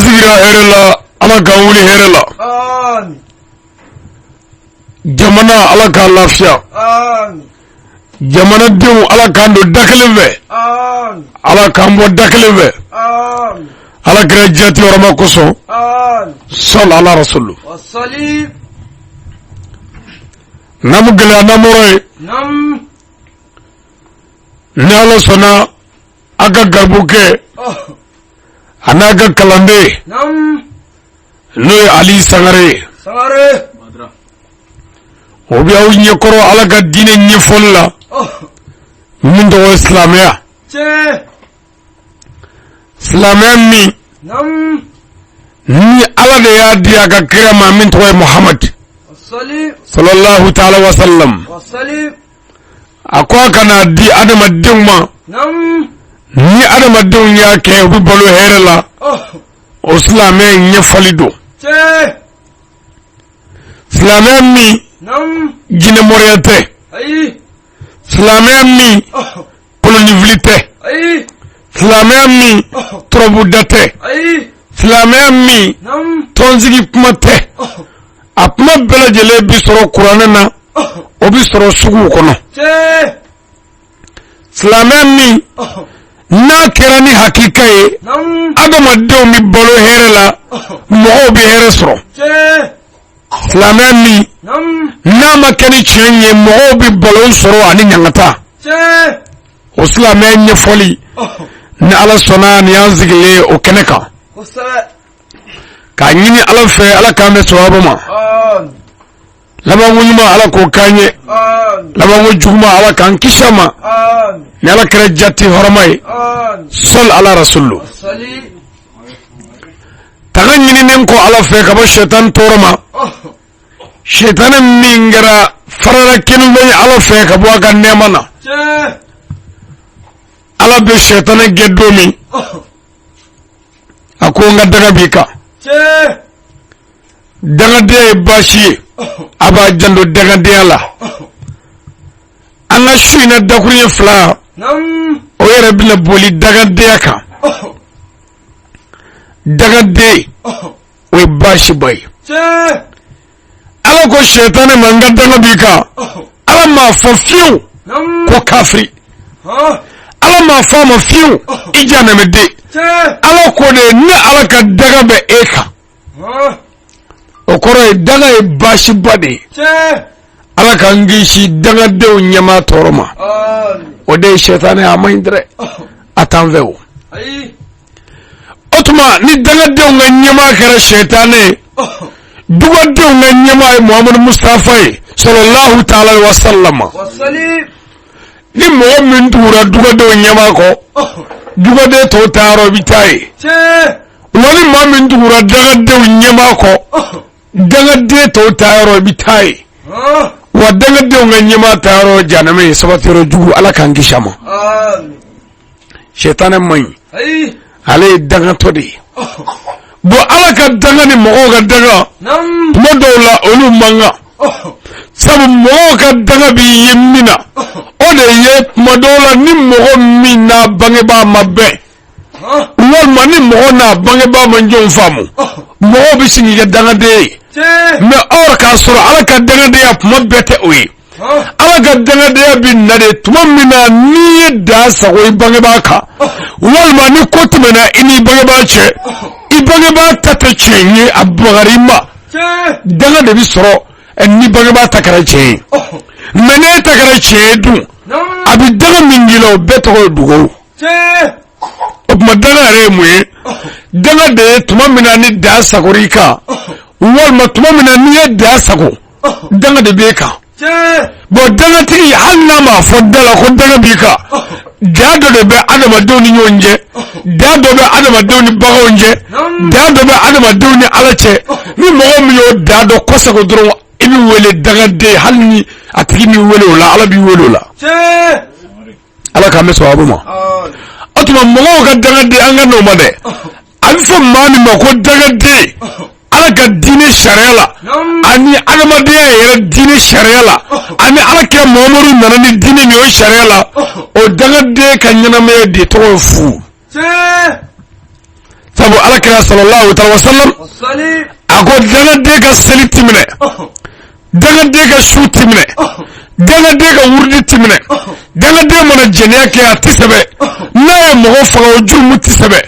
Sigira hɛrɛ la, Ala k'an wuli hɛrɛ la. Jamana, Ala k'a lafiya. Jamanadenw, Ala k'an don da kelen fɛ, Ala k'an bɔ da kelen fɛ, Ala kira jati hɔrɔma kosɔn. Sɔli ala rasulu. Namu gɛlɛya namɔrɔ ye. Ni Ala sɔnna, a ka garibukɛ a n'a ka kalanden, n'o ye Ali Sangare ye, o bɛ aw ɲɛkɔrɔ Ala ka diinɛ ɲɛfɔli la min tɔgɔ ye silamɛya. Silamɛya min ni Ala de y'a di a ka kira ma min tɔgɔ ye Muhamad sallallahu ta'ala wa sallam, a ko a ka n'a di adamadenw ma. Ni adamadenw y'a kɛ, u bɛ balo hɛrɛ la. O silamɛya ɲɛfɔli don, silamɛya min jinɛmɔriya tɛ, silamɛya min kolonifili tɛ, silamɛya min turabuda tɛ, silamɛya min tɔnsigi kuma tɛ. A kuma bɛɛ lajɛlen bi sɔrɔ kuranɛ na, o bi sɔrɔ suguw kɔnɔ. Silamɛya min n'a kɛra ni hakika ye, adamadenw bɛ balo hɛrɛ la, mɔgɔw bɛ hɛrɛ sɔrɔ. Silamɛya min n'a ma kɛ ni tiɲɛ ye, mɔgɔw bɛ balo sɔrɔ ani ɲangata. O silamɛya ɲɛfɔli, ni Ala sɔnna, nin y'an sigilen o kɛnɛ kan k'a ɲini Ala fɛ, Ala k'an bɛn sawaba ma. Labanko ɲuman, Ala k'o k'an ye. Labanko juguman, Ala k'an kisi a ma, ni Ala kɛra jati hɔrɔma ye. Sɔli ala rasulu. Tanga ɲininen kɔ Ala fɛ ka bɔ sɛtan tɔɔrɔ ma, sɛtanɛ min kɛra farara kenifɛn ye Ala fɛ ka bɔ a ka nɛɛma na. Ala bɛ sɛtanɛ gɛn don min, a ko n ka danga b'i kan. Dangadenya ye baasi ye, a b'a janto dangadenya la. An ka su in na dakuruɲɛ 2, o yɛrɛ bɛna boli dangadenya kan. Dangaden, o ye baasiba ye. Ala ko sɛtanɛ ma n ka danga b'i kan. Ala m'a fɔ fiyewu ko kafiri, Ala m'a fɔ a ma fiyewu i janɛmɛden. Ala ko de ne Ala ka danga bɛ e kan. O kɔrɔ ye danga ye baasiba de ye. Ala k'an kisi dangadenw ɲɛmaa tɔɔrɔ ma, o de ye sɛtanɛ. A man ɲi dɛ, a t'an fɛ o. O tuma ni dangadenw ka ɲɛmaa kɛra sɛtanɛ ye, dugadenw ka ɲɛmaa ye Muhamadu Mustafa ye sallallahu ta'ala wa sallama. Ni mɔgɔ min tugura dugadenw ɲɛmaa kɔ, dugaden tɔw taayɔrɔ, i bɛ taa yen. Wa ni maa min tugura dangadenw ɲɛmaa kɔ, dangaden tɔw taayɔrɔ, i bɛ taa yen. Wa dangadenw ka ɲɛmaa taayɔrɔ, janɛmɛ ye, sabatiyɔrɔ jugu, Ala k'an kisi a ma. Sɛtanɛ man ɲi, ale ye dangatɔ de ye. Bon, Ala ka danga ni mɔgɔw ka danga, tuma dɔw la olu man kan, sabu mɔgɔw ka danga b'i ye min na, o de ye tuma dɔw la ni mɔgɔ min n'a bangebaa ma bɛn, walima ni mɔgɔ n'a bangebaa ma ɲɔgɔn faamu, mɔgɔw bɛ sin k'i kɛ dangaden ye. Mais or k'a sɔrɔ Ala ka dangadenya tuma bɛɛ tɛ o ye. Ala ka dangadenya bɛ na de tuma min na n'i ye dan sago i bangebaa kan, walima ni ko tɛmɛna i n'i bangebaa cɛ, i bangebaa ta tɛ tiɲɛ ye, a bagara i ma. Danga de bɛ sɔrɔ ni bangebaa ta kɛra tiɲɛ ye. Mais n'e ta kɛra tiɲɛ ye dun, a bɛ danga min k'i la, o bɛɛ tɔgɔ ye dugawu. O tuma danga yɛrɛ ye mun ye? Danga de ye tuma min na ni dan sagora i kan, walima tuma min na n'i ye dan sago, danga de b'e kan. Bon, dangatigi, hali n'a m'a fɔ da la ko danga b'i kan, da dɔ de bɛ adamadenw ni ɲɔgɔn cɛ, da dɔ bɛ adamadenw ni baganw cɛ, da dɔ bɛ adamadenw ni Ala cɛ. Ni mɔgɔ min y'o da dɔ kɔsago dɔrɔn, i bɛ wele dangaden. Hali ni a tigi m'i wele o la, Ala b'i wele o la. Ala k'an bɛ sababu ma. O tuma mɔgɔw ka dangaden, an ka n'o ma dɛ. A bɛ fɔ maa min ma ko dangaden, Ala ka diinɛ sariya la ani adamadenya yɛrɛ diinɛ sariya la, ani Ala kɛ Muhamadu nana ni diinɛ min o sariya la, o dangaden ka ɲɛnamaya de tɔgɔ ye fu. Sabu Ala kira sallallahu alaihi wasallam a ko dangaden ka seli ti minɛ, dangaden ka sun ti minɛ, dangaden ka wurudi ti minɛ, dangaden mana jɛnɛya kɛ a ti sɛbɛ, n'a ye mɔgɔ faga o jurumu ti sɛbɛ.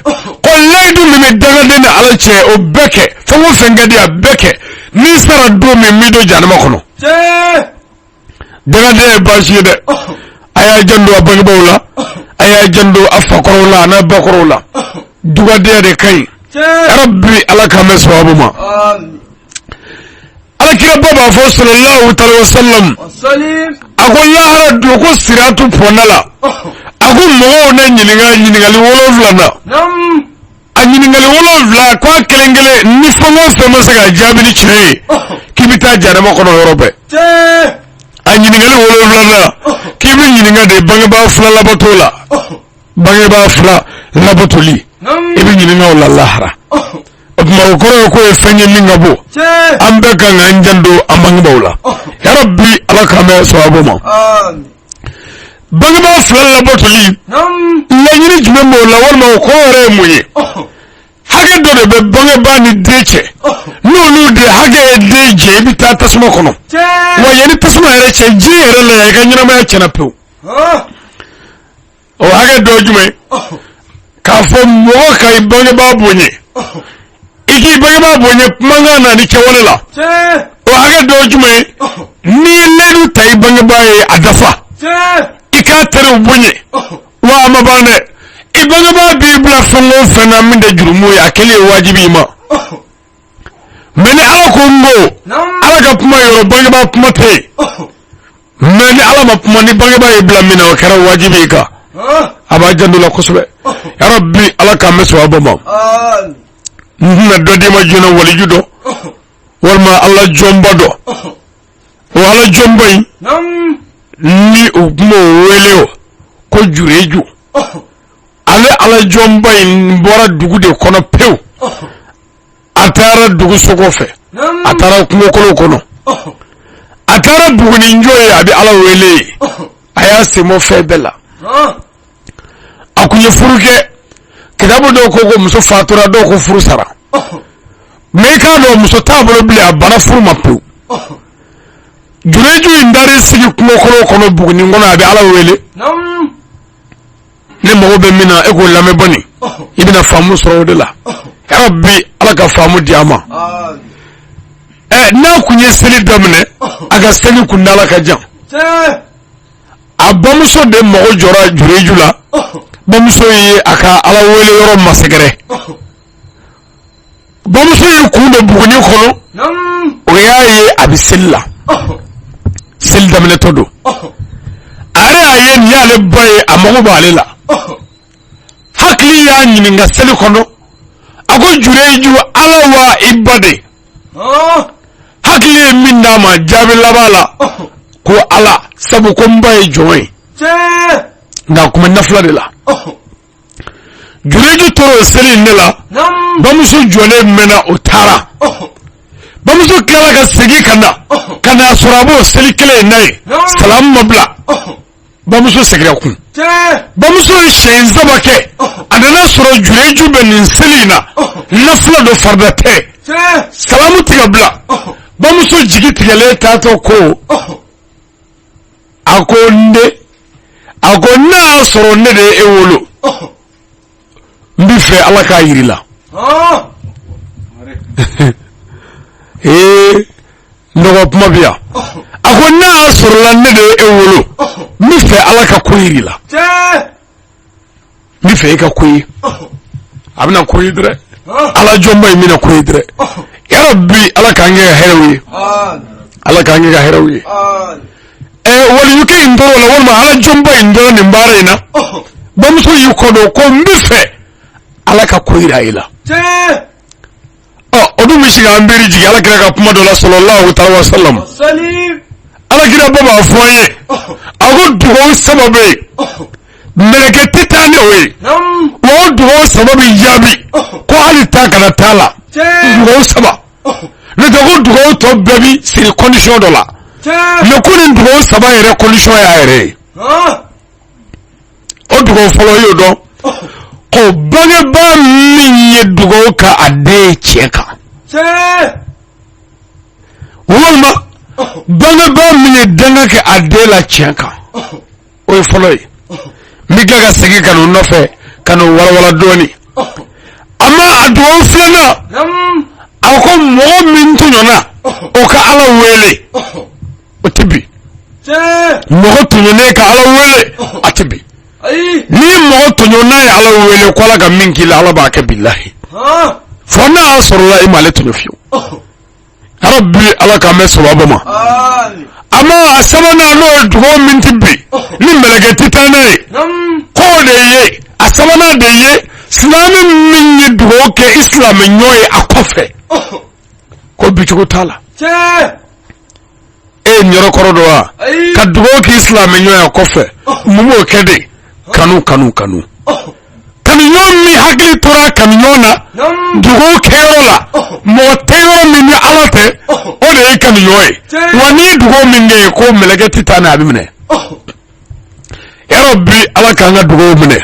Ko layidu min bɛ dangaden ni Ala cɛ o bɛɛ kɛ, fɛn o fɛn ka di a bɛɛ kɛ, n'i sara don min n b'i don jahanama kɔnɔ. Dangaden ye baasi ye dɛ. A y'a janto a bangebaaw la, a y'a janto a fakɔrɔw la a n'a bakɔrɔw la. Dugadenya de ka ɲi. Rabbi Ala k'an bɛn sababu ma. Alakiraba b'a fɔ sallallahu alaihi wasallam, a ko lahara don ko siratu pɔnda la, a ko mɔgɔw na ɲininka ɲininkali 7 na. A ɲininkali 7 ko a kelen kelen ni fɛn o fɛn ma se ka jaabi ni tiɲɛ ye k'i bɛ taa jahanama kɔnɔ yɔrɔ bɛɛ. A ɲininkali 7 na k'i bɛ ɲininka de bangebaa fila labato la, bangebaa fila labatoli i bɛ ɲininka o la lahara. O tuma o kɔrɔ ye k'o ye fɛn ye min ka bon, an bɛɛ kan k'an janto an bangebaaw la. Yarabi Ala k'an bɛn sababu ma. Bangebaa fila labatoli laɲini jumɛn b'o la walima o kɔrɔ yɛrɛ ye mun ye? Hakɛ dɔ de bɛ bangebaa ni den cɛ, n'olu de hakɛ ye den jɛ i bɛ taa tasuma kɔnɔ. Wa yanni tasuma yɛrɛ cɛ, diɲɛ yɛrɛ la yan i ka ɲɛnamaya tiɲɛna pewu. O hakɛ dɔ ye jumɛn? K'a fɔ mɔgɔ ka i bangebaa bonya, i k'i bangebaa bonya kumakan na ni kɛwale la. O hakɛ dɔ ye jumɛn ye? N'i ye layidu ta i bangebaa ye a dafa, i k'a teriw bonya. Wa a ma ban dɛ, i bangebaa b'i bila fɛn o fɛn na min tɛ jurumu ye, a kɛli ye wajibi i ma. Mais ni Ala ko n ko, Ala ka kuma yɔrɔ bangebaa kuma tɛ yen. Mais ni Ala ma kuma, ni bangebaa y'i bila min na, o kɛra wajibi i kan. A b'a janto la kosɛbɛ. Yarabi Ala k'an bɛn sababu ma. N tɛna dɔ d'i ma joona, waliju dɔ walima Ala jɔnba dɔ. O Ala jɔnba in ni u tun b'o wele o ko Jureju. Ale Ala jɔnba in bɔra dugu de kɔnɔ pewu. A taara dugu so kɔfɛ, a taara kungokolo kɔnɔ, a taara bugunin jɔ yen, a bɛ Ala wele yen. A y'a sen bɔ fɛn bɛɛ la. A kun ye furu kɛ, kitabu dɔw ko muso fatura, dɔw ko furu sara. Mais i k'a dɔn muso t'a bolo bilen, a banna furu ma pewu. Jureju in taara sigi kungokolo kɔnɔ bugunin kɔnɔ, a bɛ Ala wele. Ne mago bɛ min na, e k'o lamɛn bani, i bɛna faamu sɔrɔ o de la. Yarabi Ala ka faamu di a ma. Ɛ n'a kun ye seli daminɛ, a ka seli kuntaala ka jan. A bamuso de mago jɔra Jureju la. Bamuso ye a ka Ala wele yɔrɔ masɛgɛrɛ. Bamuso y'i kun don bugunin kɔnɔ, o y'a ye a bɛ seli la, seli daminɛtɔ don. A yɛrɛ y'a ye nin y'ale ba ye, a mago b'ale la. Hakili y'a ɲininka seli kɔnɔ, a ko Jureju, Ala wa i ba de? Hakili ye min d'a ma jaabi laban la ko Ala, sabu ko n ba ye jɔn ye, nka a kun bɛ nafila de la. Jureju tora o seli in de la. Bamuso jɔlen mɛnna, o taara. Bamuso tilala ka segin ka na, ka n'a sɔrɔ a b'o seli kelen in na yen, salamu ma bila. Bamuso seginna kun. Bamuso ye siɲɛ 3 kɛ, a nana sɔrɔ Jureju bɛ nin seli in na, nafila don, farida tɛ, salamu tɛ ka bila. Bamuso jigi tigɛlen taatɔ ko, a ko n den, a ko n'a y'a sɔrɔ ne de ye e wolo, n b'i fɛ Ala k'a yir'i la. Ee n dɔgɔ, kuma bi yan. A ko n'a y'a sɔrɔla ne de ye e wolo, n b'i fɛ Ala ka ko yir'i la, n b'i fɛ e ka ko ye. A bɛna ko ye dɛrɛ, Ala jɔnba in bɛna ko ye dɛrɛ. Yarabi Ala k'an kɛ ka hɛrɛw ye, Ala k'an kɛ ka hɛrɛw ye. Ɛ waliyukɛ in tor'o la, walima Ala jɔnba in tora nin baara in na. Bamuso y'i kɔ don ko n bɛ fɛ Ala ka ko yira e la. Ɔ o dun bɛ se k'an bere jigin Ala kira ka kuma dɔ la sallallahu taala wa sallam. Ala kira ba b'a fɔ an ye, a ko dugawu 3 bɛ yen, mɛlɛkɛ tɛ taa ni o ye, wa o dugawu 3 bɛ jaabi, ko hali taa kana t'a la. Dugawu 3 n'o tɛ, ko dugawu tɔ bɛɛ bi siri condition dɔ la, mais ko nin dugawu 3 yɛrɛ condition y'a yɛrɛ ye. O dugawu fɔlɔ, i y'o dɔn. Ko bangebaa min ye dugawu kɛ a den ye tiɲɛ kan, walima bangebaa min ye danga kɛ a den la tiɲɛ kan, o ye fɔlɔ ye. N bɛ tila ka segin ka n'o nɔfɛ ka n'o walawala dɔɔnin. A ma a dugawu filanan, a ko mɔgɔ min tɔɲɔna, o ka Ala wele, o tɛ bin. Mɔgɔ tɔɲɔnen ka Ala wele, a tɛ bin. Ni mɔgɔ tɔɲɔ n'a ye Ala wele ko Ala ka min k'i la, Ala b'a kɛ, bilahi, fo n'a y'a sɔrɔla i m'ale tɔɲɔ fiyewu. Yarabi, Ala k'an bɛn sawaba ma. A ma a sabanan, n'o ye dugawu min tɛ bin ni mɛlɛkɛ tɛ taa n'a ye, k'o de ye a sabanan de ye silamɛ min ye dugawu kɛ i silamɛ ɲɔgɔn ye a kɔfɛ, ko bincogo t'a la. E ye nin kɔrɔ dɔn wa? Ka dugawu k'i silamɛ ɲɔgɔn ye a kɔfɛ, mun b'o kɛ de? Kanu, kanu, kanu, kanu ɲɔgɔn min hakili tora kanu ɲɔgɔn na dugawu kɛyɔrɔ la, mɔgɔ tɛ yɔrɔ min ni Ala tɛ, o de ye kanu ɲɔgɔn ye. Wa n'i ye dugawu min kɛ ko mɛlɛkɛ tɛ taa n'a, a bɛ minɛ. Yarabi, Ala k'an ka dugawu minɛ.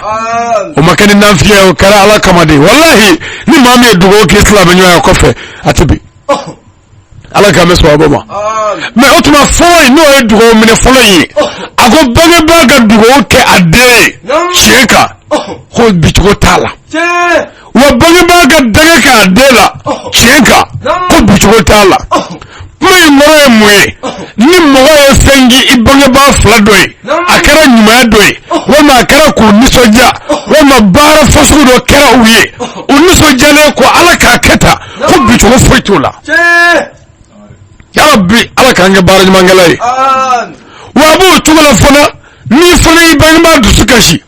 O ma kɛ ni nafigiya ye, o kɛra Ala kama de. Walahi, ni maa min ye dugawu k'i silamɛ ɲɔgɔn ye kɔfɛ, a tɛ bin. Ala k'an bɛn sawaba ma. Mais o tuma fɔlɔ in, n'o ye dugawu minɛ fɔlɔ in ye, a ko bangebaa ka dugawu kɛ a den ye tiɲɛ kan, ko bincogo t'a la. Wa bangebaa ka danga kɛ a den la tiɲɛ kan, ko bincogo t'a la. Kuma in kɔrɔ ye mun ye? Ni mɔgɔ ye fɛn kɛ i bangebaa fila dɔ ye, a kɛra ɲumanya dɔ ye, walima a kɛra k'u nisɔndiya, walima baara fasugu dɔ kɛra u ye, u nisɔndiyalen ko Ala k'a kɛ tan, ko bincogo foyi t'o la. Yarabi, Ala k'an kɛ baara ɲumankɛla ye. Wa a b'o cogo la fana, n'i fana y'i bangebaa dusu kasi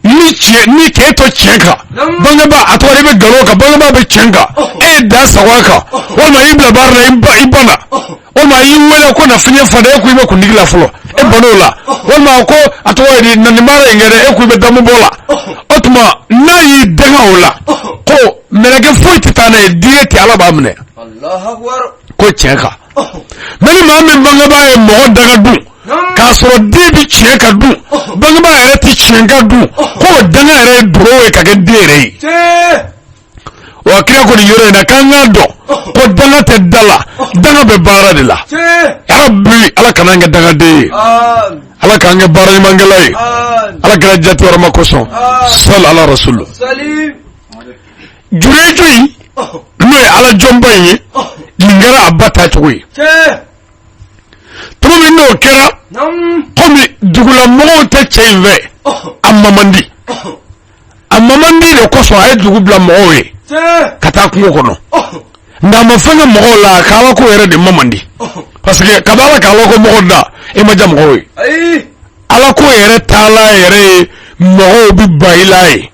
ni tiɲɛ, ni k'e to tiɲɛ kan, bangebaa a tɔgɔ i bɛ nkalon kan, bangebaa bɛ tiɲɛ kan, e ye da sago a kan, walima i bila baara la, i banna, walima a y'i wele ko na fiɲɛ fa dɛ, e ko i bɛ kuntigi la fɔlɔ, e ban'o la, walima ko a tɔgɔ ye di, na nin baara in kɛ dɛ, e ko i bɛ damu bɔ la. O tuma n'a y'i danga o la, ko mɛlɛkɛ foyi tɛ taa n'a ye, diɲɛ tɛ, Ala b'a minɛ ko tiɲɛ kan. Mais ni maa min bangebaa ye mɔgɔ danga dun k'a sɔrɔ den bɛ tiɲɛ kan dun, bangebaa yɛrɛ tɛ tiɲɛ kan dun, k'o danga yɛrɛ ye dugawu ye ka kɛ den yɛrɛ ye. Wa kira ko nin yɔrɔ in na k'an k'a dɔn ko danga tɛ da la, danga bɛ baara de la. Yarabi, Ala kana an kɛ dangaden ye, Ala k'an kɛ baara ɲumankɛla ye, Ala kira jati yɔrɔma kosɔn. Sali ala rasulu. Jureju in, n'o ye ala jɔnba in ye, nin kɛra a ba taacogo ye. Tuma min n'o kɛra, komi dugulamɔgɔw tɛ cɛ in fɛ, a mamandi, a mamandi de kosɔn a ye dugu bila mɔgɔw ye ka taa kungo kɔnɔ. Nka a ma fɛn kɛ mɔgɔw la, ka ala ko yɛrɛ de mamandi, parce que kabi Ala ka ala ko mɔgɔ da, e ma diya mɔgɔw ye. Ala ko yɛrɛ taala yɛrɛ ye, mɔgɔw bɛ ban i la ye,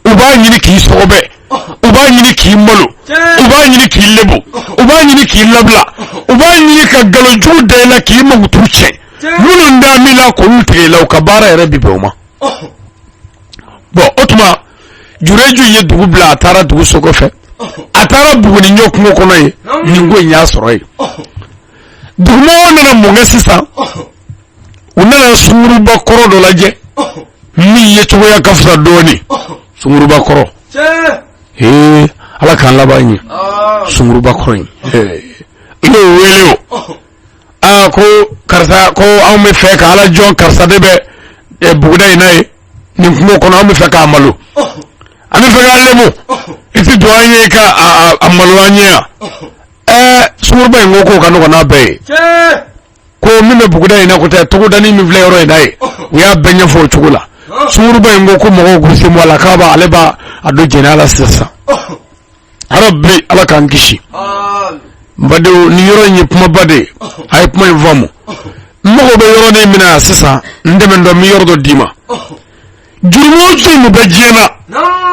u b'a ɲini k'i sɔgɔbɛ, u b'a ɲini k'i malo, u b'a ɲini k'i lebu, u b'a ɲini k'i labila, u b'a ɲini ka nkalonjugu da i la k'i mankutu tiɲɛ. Minnu da min la k'olu tigɛ i la, u ka baara yɛrɛ bi bɛn o ma. Bon, o tuma Jureju ye dugu bila, a taara dugu so kɔfɛ, a taara Buguni ɲɔ kungo kɔnɔ yen. Nin ko in y'a sɔrɔ yen. Dugumɔgɔw nana mun kɛ sisan? U nana sunguruba kɔrɔ dɔ lajɛ min ye cogoya ka fisa dɔɔnin. Sunguruba kɔrɔ, ee, Ala k'an laban ɲɛ. Sunguruba kɔrɔ in, i y'o wele o, aa, ko karisa, ko anw bɛ fɛ ka ala jɔn karisa de bɛ buguda in na ye nin kungo kɔnɔ, an bɛ fɛ k'a malo, an bɛ fɛ k'a lebu, i tɛ don an ye ka a malo an ye yan? Ɛɛ, sunguruba in ko k'o ka nɔgɔn n'a bɛɛ ye, ko min bɛ buguda in na ko tɛ, togodanin min filɛ yɔrɔ in na ye. U y'a bɛɛ ɲɛfɔ o cogo la. Sunguruba in ko ko mɔgɔw k'u sen bɔ a la, k'a b'a ale b'a a don jɛnɛya la sisan. Yarabi, Ala k'an kisi. N badenw, nin yɔrɔ in ye kumaba de ye, a ye kuma in faamu. N mago bɛ yɔrɔ min na sisan, n dɛmɛ dɔ, n bɛ yɔrɔ dɔ d'i ma. Jurumu o jurumu bɛ diɲɛ na,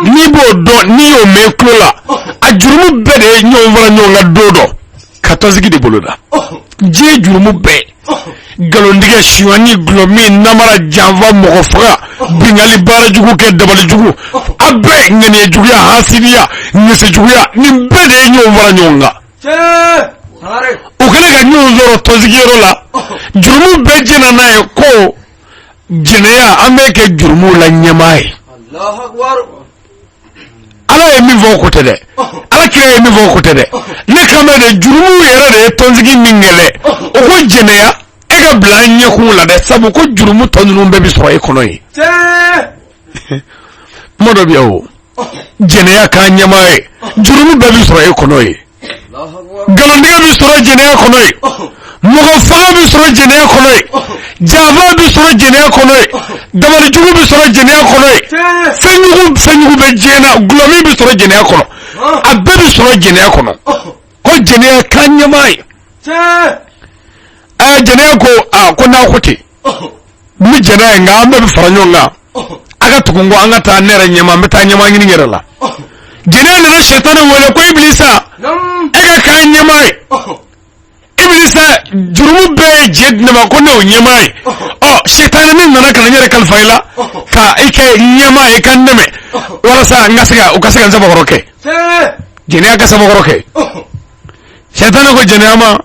n'i b'o dɔn, n'i y'o mɛn tulo la, a jurumu bɛɛ de ye ɲɔgɔn fara ɲɔgɔn kan don dɔ ka tɔnsigi de boloda. Diɲɛ jurumu bɛɛ, nkalontigɛ, sonyani, gulɔmin, namara, janfa, mɔgɔ faga, binkanni, baara jugu kɛ, dabali jugu, a bɛɛ, ŋaniya juguya, hasidiya, ŋɛsɛ juguya, nin bɛɛ de ye ɲɔgɔn fara ɲɔgɔn kan. U kɛlen ka ɲɔgɔn sɔrɔ tɔnsigiyɔrɔ la, jurumu bɛɛ jɛnna n'a ye ko jɛnɛya, an bɛ kɛ jurumu la ɲɛmaa ye. Ala ye min fɔ o ko tɛ dɛ, Ala kira ye min fɔ o ko tɛ dɛ. Ne kan bɛ de jurumu yɛrɛ de ye tɔnsigi min kɛ dɛ, o ko jɛnɛya e ka bila an ɲɛkun la dɛ, sabu ko jurumu tɔ ninnu bɛɛ bɛ sɔrɔ e kɔnɔ yen. Kuma dɔ bɛ yan o, jɛnɛya k'an ɲɛmaa ye, jurumu bɛɛ bɛ sɔrɔ e kɔnɔ yen. Nkalontigɛ bɛ sɔrɔ jɛnɛya kɔnɔ yen, mɔgɔ faga bɛ sɔrɔ jɛnɛya kɔnɔ yen, janfa bɛ sɔrɔ jɛnɛya kɔnɔ yen, dabalijugu bɛ sɔrɔ jɛnɛya kɔnɔ yen, fɛnjugu fɛnjugu bɛ diɲɛ na, gulɔmin bɛ sɔrɔ jɛnɛya kɔnɔ, a bɛɛ bɛ sɔrɔ jɛnɛya kɔnɔ. Ko jɛnɛya k'an ɲɛmaa ye. Ɛɛ jɛnɛya ko aa ko n'a ko ten, n bɛ jɛnɛya ye, nka an bɛɛ bɛ fara ɲɔgɔn kan, a ka tugu n kɔ, an ka taa ne yɛrɛ ɲɛma, n bɛ taa ɲɛma ɲini yɛrɛ la. Jɛnɛya nana sɛtanɛ wele ko Ibilisa, e ka k'an ɲɛmaa ye. Ibilisa, jurumu bɛɛ ye jɛ di ne ma, ko ne y'o ɲɛmaa ye. Ɔ sɛtanɛ, ne nana ka na n yɛrɛ kalifa i la ka i kɛ ɲɛmaa ye, ka n dɛmɛ walasa n ka se ka u ka se ka n sabakɔrɔ kɛ. Jɛnɛya ka sabakɔrɔ kɛ. Sɛtanɛ ko jɛnɛya ma,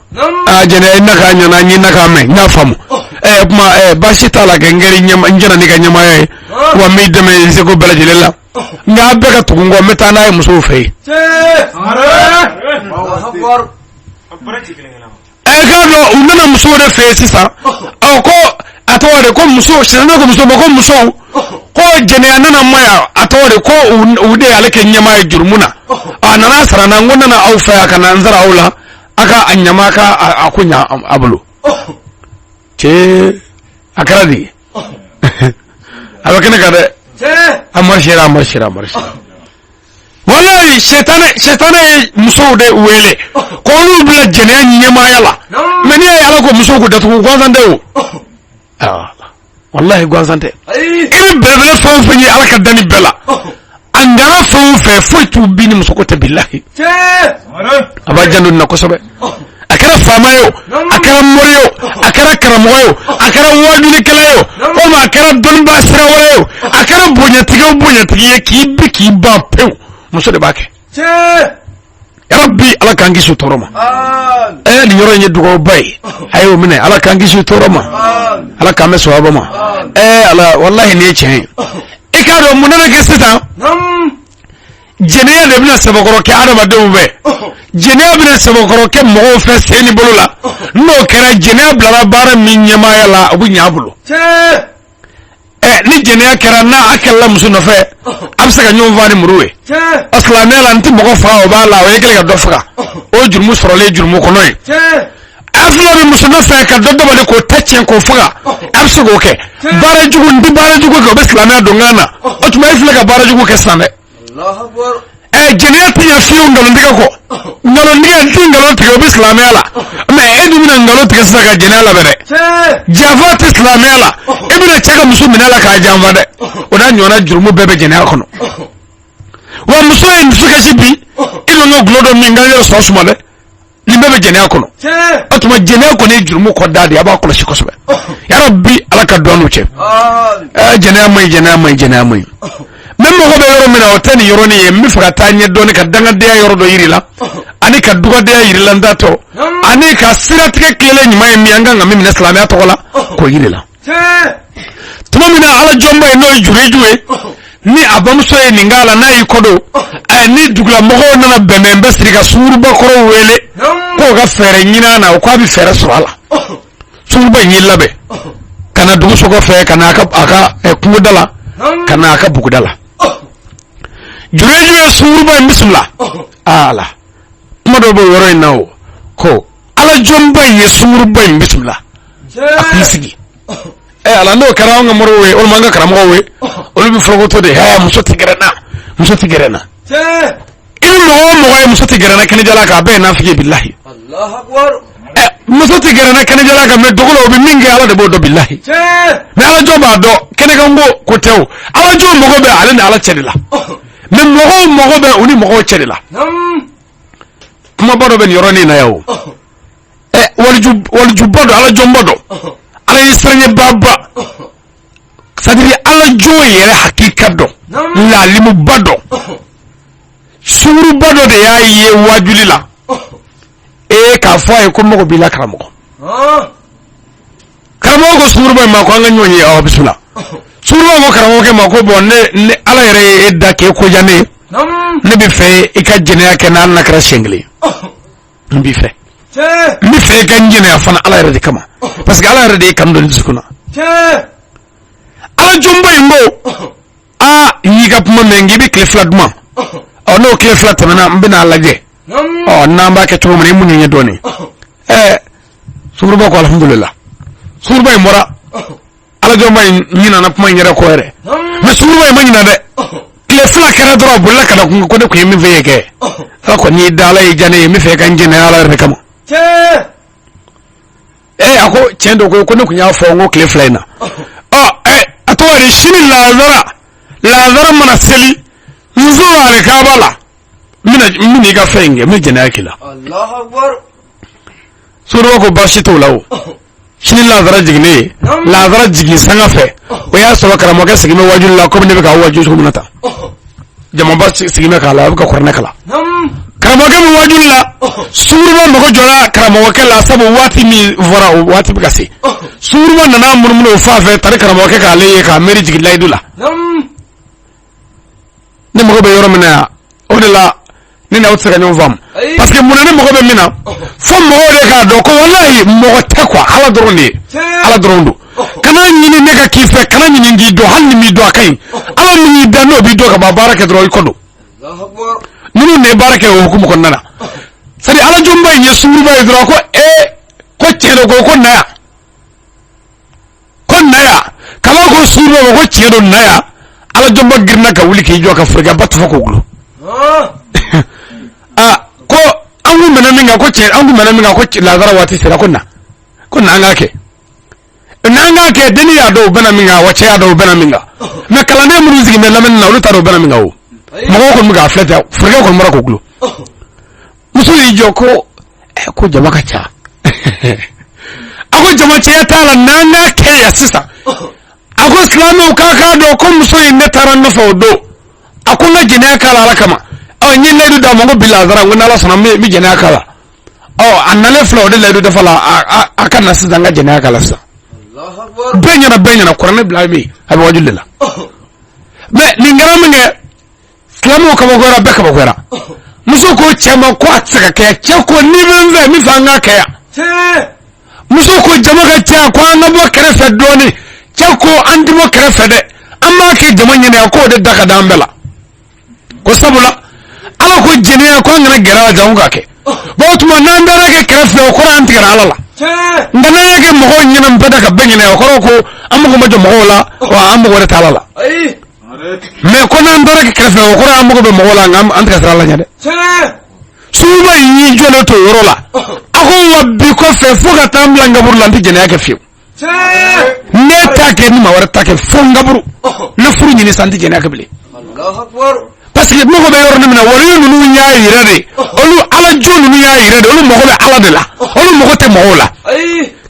aa jɛnɛya, i na k'a ɲɛna, n ye na k'a mɛn, n y'a faamu. Ɛɛ kuma ɛɛ baasi t'a la kɛ n kɛra ɲɛma, n jɛna n'i ka ɲɛmaaya ye, wa n b'i dɛmɛ n seko bɛɛ lajɛlen la, nka a bɛɛ ka tugu n kɔ, n bɛ taa n'a ye musow fɛ yen. Ɛ k'a dɔn u nana musow de fɛ yen sisan. Ɔ ko a tɔgɔ de ko muso, sɛtanɛ ko muso ma ko musow ko jɛnɛya nana ma yan, a tɔgɔ de ko u de y'ale kɛ ɲɛmaa ye jurumu na. A nana sara n na, n ko n nana aw fɛ yan ka na n sara aw la, a ka a ɲama ka a ko ɲa a bolo. Cɛ, a kɛra di? A bɛ kɛnɛ kan dɛ, a marisera, a marisera, a marisera. Walayi, sɛtanɛ ye musow de wele k'olu bila jɛnɛya ɲɛmaaya la. Mɛ n'i y'a ye Ala ko musow k'u datugu, gansan tɛ o, walahi gansan tɛ. I bɛ belebele fɛn o fɛn ye Ala ka danni bɛɛ la, a ŋana fɛn o fɛn, foyi t'u bin ni musoko tɛ, bilahi. A b'a janto nin na kosɛbɛ. A kɛra faama ye o, a kɛra mori ye o, a kɛra karamɔgɔ ye o, a kɛra waajulikɛla ye o, walima a kɛra dɔnnibaa sira wɛrɛ ye o, a kɛra bonyatigi o bonyatigi ye, k'i bi k'i ban pewu, muso de b'a kɛ. Yarabi, Ala k'an kisi o tɔɔrɔ ma. Ɛ nin yɔrɔ in ye dugawuba ye, a y'o minɛ. Ala k'an kisi o tɔɔrɔ ma, Ala k'an bɛ sawaba ma. Ɛ Ala, walahi nin ye tiɲɛ ye. I k'a dɔn mun nana kɛ sisan? Jɛnɛya de bɛna sabakɔrɔ kɛ adamadenw fɛ, jɛnɛya bɛna sabakɔrɔ kɛ mɔgɔw fɛ sen ni bolo la. N'o kɛra, jɛnɛya bilara baara min ɲɛmaaya la, o bɛ ɲɛ a bolo. Ɛ ni jɛnɛya kɛra, n'a a kɛlɛla muso nɔfɛ, a bɛ se ka ɲɔgɔn faa ni muru ye. A silamɛya la, n tɛ mɔgɔ faga, o b'a la, o ye kɛlen ka dɔ faga, o ye jurumu sɔrɔlen jurumu kɔnɔ ye. A fila bɛ muso nɔfɛ ka dɔ dabali k'o ta tiɲɛ k'o faga, a bɛ se k'o kɛ. Baara jugu, n tɛ baara jugu kɛ, o bɛ silamɛya don kan na. O tuma e filɛ ka baara jugu kɛ sisan dɛ. Ɛ jɛnɛya tɛ ɲɛ fiyewu nkalontigɛ kɔ. Nkalontigɛ, n tɛ nkalon tigɛ, o bɛ silamɛya la, mɛ e dun bɛna nkalon tigɛ sisan ka jɛnɛya labɛn dɛ. Janfa tɛ silamɛya la, e bɛna cɛ ka muso minɛ a la k'a janfa dɛ. O n'a ɲɔgɔnna jurumu bɛɛ bɛ jɛnɛya kɔnɔ. Wa muso ye dusu kasi bi, i dun ka gulɔ dɔ min k'an yɛrɛ sɔn suma dɛ. Nin bɛɛ bɛ jɛnɛya kɔnɔ. O tuma jɛnɛya kɔni ye jurumu kɔ da de ye, a b'a kɔlɔsi kosɛbɛ. Yarabi, Ala ka dɔn n'u cɛ. Ɛɛ jɛnɛya man ɲi, jɛnɛya man ɲi, jɛnɛya man ɲi. N bɛ mago bɛ yɔrɔ min na, o tɛ nin yɔrɔnin ye. N bɛ fɛ ka taa ɲɛ dɔɔni, ka dangadenya yɔrɔ dɔ yiri la, ani ka dugadenya yiri la, n t'a tɔ, ani ka siratigɛ tilelen ɲuman ye min an kan ka min minɛ silamɛya tɔgɔ la, k'o yiri la. Tuma min na Ala jɔnba ye, n'o ye Jureju ye, ni a bamuso ye nin k'a la, n'a y'i kɔdon, ni dugulamɔgɔw nana bɛnbɛn bɛ siri ka sunguruba kɔrɔw wele k'o ka fɛɛrɛ ɲini a na, o k'a bɛ fɛɛrɛ sɔrɔ a la. Sunguruba in y'i labɛn ka na dugu so kɔfɛ, ka na a ka kungoda la, ka na a ka buguda la. Jureju ye sunguruba in bisimila. Ala, kuma dɔ b'o yɔrɔ in na, o ko Ala jɔnba in ye sunguruba in bisimila, a k'i sigi. Ɛ Ala, n'o kɛra anw ka moriw ye walima an ka karamɔgɔw ye, olu bɛ forokoto de. Hɛ, muso tɛ gɛrɛ n na, muso tɛ gɛrɛ n na. I bɛ mɔgɔ o mɔgɔ ye muso tɛ gɛrɛ n na kɛnɛjala kan, a bɛɛ ye nafigi ye, bilahi. Ɛ muso tɛ gɛrɛ n na kɛnɛjala kan, mɛ dogo la, o bɛ min kɛ, Ala de b'o dɔn, bilahi. Mɛ Ala jɔn b'a dɔn, kɛnɛkan ko tɛ o. Ala jɔn mago bɛ ale ni Ala cɛ de la, mɛ mɔgɔw mago bɛ u ni mɔgɔw cɛ de la. Kumaba dɔ bɛ nin yɔrɔnin na yan o. Ɛ walijuba dɔ, Ala jɔnba dɔ, Ala ye siranɲɛbaaba, c'est-à-dire Ala jɔn yɛrɛ hakika dɔn, laalimuba dɔ, sunguruba dɔ de y'a ye waajuli la, ee k'a fɔ a ye ko n mago b'i la karamɔgɔ. Karamɔgɔ ko sunguruba in ma ko an ka ɲɔgɔn ye, aw bisimila. Sunguruba ko karamɔgɔkɛ ma ko bɔn, ne Ala yɛrɛ ye e da k'e koja ne ye. Ne bɛ fɛ i ka jɛnɛya kɛ n na hali n'a kɛra siɲɛ kelen, n b'i fɛ, n bɛ fɛ i ka n jɛnɛya fana Ala yɛrɛ de kama, parce que Ala yɛrɛ de ye kanu don n dusukun na. Ala jɔnba in ko, aa, n y'i ka kuma mɛn k'i bɛ tile 2 di n ma, ɔ, n'o tile 2 tɛmɛna, n bɛna a lajɛ, ɔ, n'an b'a kɛ cogo min na, i muɲu n ye dɔɔnin. Ɛɛ, sunguruba ko alhamdulillah. Sunguruba in bɔra, alajɔnba in ɲinana kuma in yɛrɛ kɔ yɛrɛ, mais sunguruba in ma ɲina dɛ. Tile 2 kɛra dɔrɔn, a bolila ka na kun ko ne tun ye min fɛ ye kɛ, ala kɔni y'i da, Ala y'i diya ne ye, n bɛ fɛ ka n jɛnɛya Ala yɛrɛ de kama. Ee, a ko tiɲɛ don ko ne tun y'a fɔ n ko tile 2 in na. Ɔ, ɛ, a tɔgɔ de, sini lazara, lazara mana seli, n sɔrɔ alikaba la, n bɛna i ka fɛn in kɛ, n bɛ jɛnɛya k'i la. Sunguruba ko baasi t'o la. O sini lazara jiginnen ye, lazara jigin sanga fɛ, o y'a sɔrɔ karamɔgɔkɛ sigilen bɛ wajuli la, komi ne bɛ k'aw waju cogo min na tan. Jamaba sigilen bɛ k'a la, a bɛ ka kuranɛ kalan. Karamɔgɔkɛ bɛ wajuli la, sunguruba mago jɔra karamɔgɔkɛ la, sabu waati min fɔra, o waati bɛ ka se. Sunguruba nana munumunu o fan fɛ tari, karamɔgɔkɛ k'ale ye k'a miiri jigin layidu la. Ne mago bɛ yɔrɔ min na yan, o de la ne n'aw tɛ se ka ɲɔgɔn faamu, parce que munna ne mago bɛ min na, fo mɔgɔw de k'a dɔn ko walayi mɔgɔ tɛ quoi, Ala dɔrɔn de ye, Ala dɔrɔn don. Kana ɲini ne ka k'i fɛ, kana ɲini k'i dɔn, hali ni m'i dɔn a ka ɲi. Ala min y'i da, n'o b'i dɔn ka ban, baara kɛ dɔrɔn, i kɔ don. Ninnu de ye baara kɛ o hukumu kɔnɔna na. C'est à dire, alajɔnba in ye sunguruba ye dɔrɔn, ko ee, ko tiɲɛ don ko na yan, ko na yan. Kaba ko sunguruba ma ko tiɲɛ don, na yan. Alajɔnba girinna ka wuli k'i jɔ ka forokiyaba tufa k'o gulo. Aa, ko an kun bɛnna min kan, ko cɛ, an kun bɛnna min kan, ko lazara waati sera, ko na, ko na an k'a kɛ, n'an k'a kɛ. Denni y'a dɔn u bɛnna min kan wa, cɛ y'a dɔn u bɛnna min kan, mais kalanden minnu sigilen bɛ lamɛnni na, olu t'a dɔn u bɛnna min kan. O mɔgɔw kɔni bɛ k'a filɛ ten, forokɛ kɔni bɔra k'o gulo. Muso y'i jɔ ko ko jama ka ca. A ko jama cɛya t'a la, n'an k'a kɛ yan sisan. A ko silamɛw k'a k'a dɔn ko muso in, ne taara nɔfɛ o don, a ko n ka jɛnɛya k'a la Ala kama. Ɔ, n ye layidu d'a ma ko bi lazara, n ko n'Ala sɔnna, n bɛ jɛnɛya k'a la. Ɔ, a nalen filɛ o de layidu dafa la, a ka na sisan, n ka jɛnɛya k'a la sisan. Bɛɛ ɲɛna, bɛɛ ɲɛna, kuranɛ bila bɛ yen, a bɛ wajuli de la. Mais nin kɛra min kɛ, silamɛw kabakoyara, bɛɛ kabakoyara. Muso ko cɛ ma ko a tɛ se ka kɛ. Cɛ ko n'i bɛ n fɛ, n bɛ fɛ an k'a kɛ yan. Muso ko jama ka ca, ko an ka bɔ kɛrɛfɛ dɔɔnin. Cɛ ko an tɛ bɔ kɛrɛfɛ dɛ, an b'a kɛ jama ɲɛna yan, k'o de da ka d'an bɛɛ la, ko sabula Ala ko jɛnɛya ko an kana gɛrɛ a la, janko k'a kɛ. Bon, o tuma n'an taara kɛ kɛrɛfɛ, o kɔrɔ an tigɛra Ala la. Nka n'an y'a kɛ mɔgɔw ɲɛna, bɛɛ da ka bɛɛ ɲɛna, o kɔrɔ ko an mago ma jɔ mɔgɔw la wa, an mago wɛrɛ tɛ Ala la. Mais ko n'an taara kɛ kɛrɛfɛ, o kɔrɔ an mago bɛ mɔgɔw la, nka an tɛ ka siran Ala ɲɛ dɛ. Sunguruba in y'i jɔlen to o yɔrɔ la, a ko wa bi kɔfɛ, fo ka taa n bila n kaburu la, n tɛ jɛnɛya kɛ fiyewu. Ne t'a kɛ ni maa wɛrɛ t'a kɛ, fo n kaburu. Ne furu ɲini sa, n tɛ jɛnɛya kɛ bilen, parce que mago bɛ yɔrɔ min na, waliyu ninnu y'a yira de, olu ala jo ninnu y'a yira de, olu mago bɛ Ala de la, olu mago tɛ mɔgɔw la.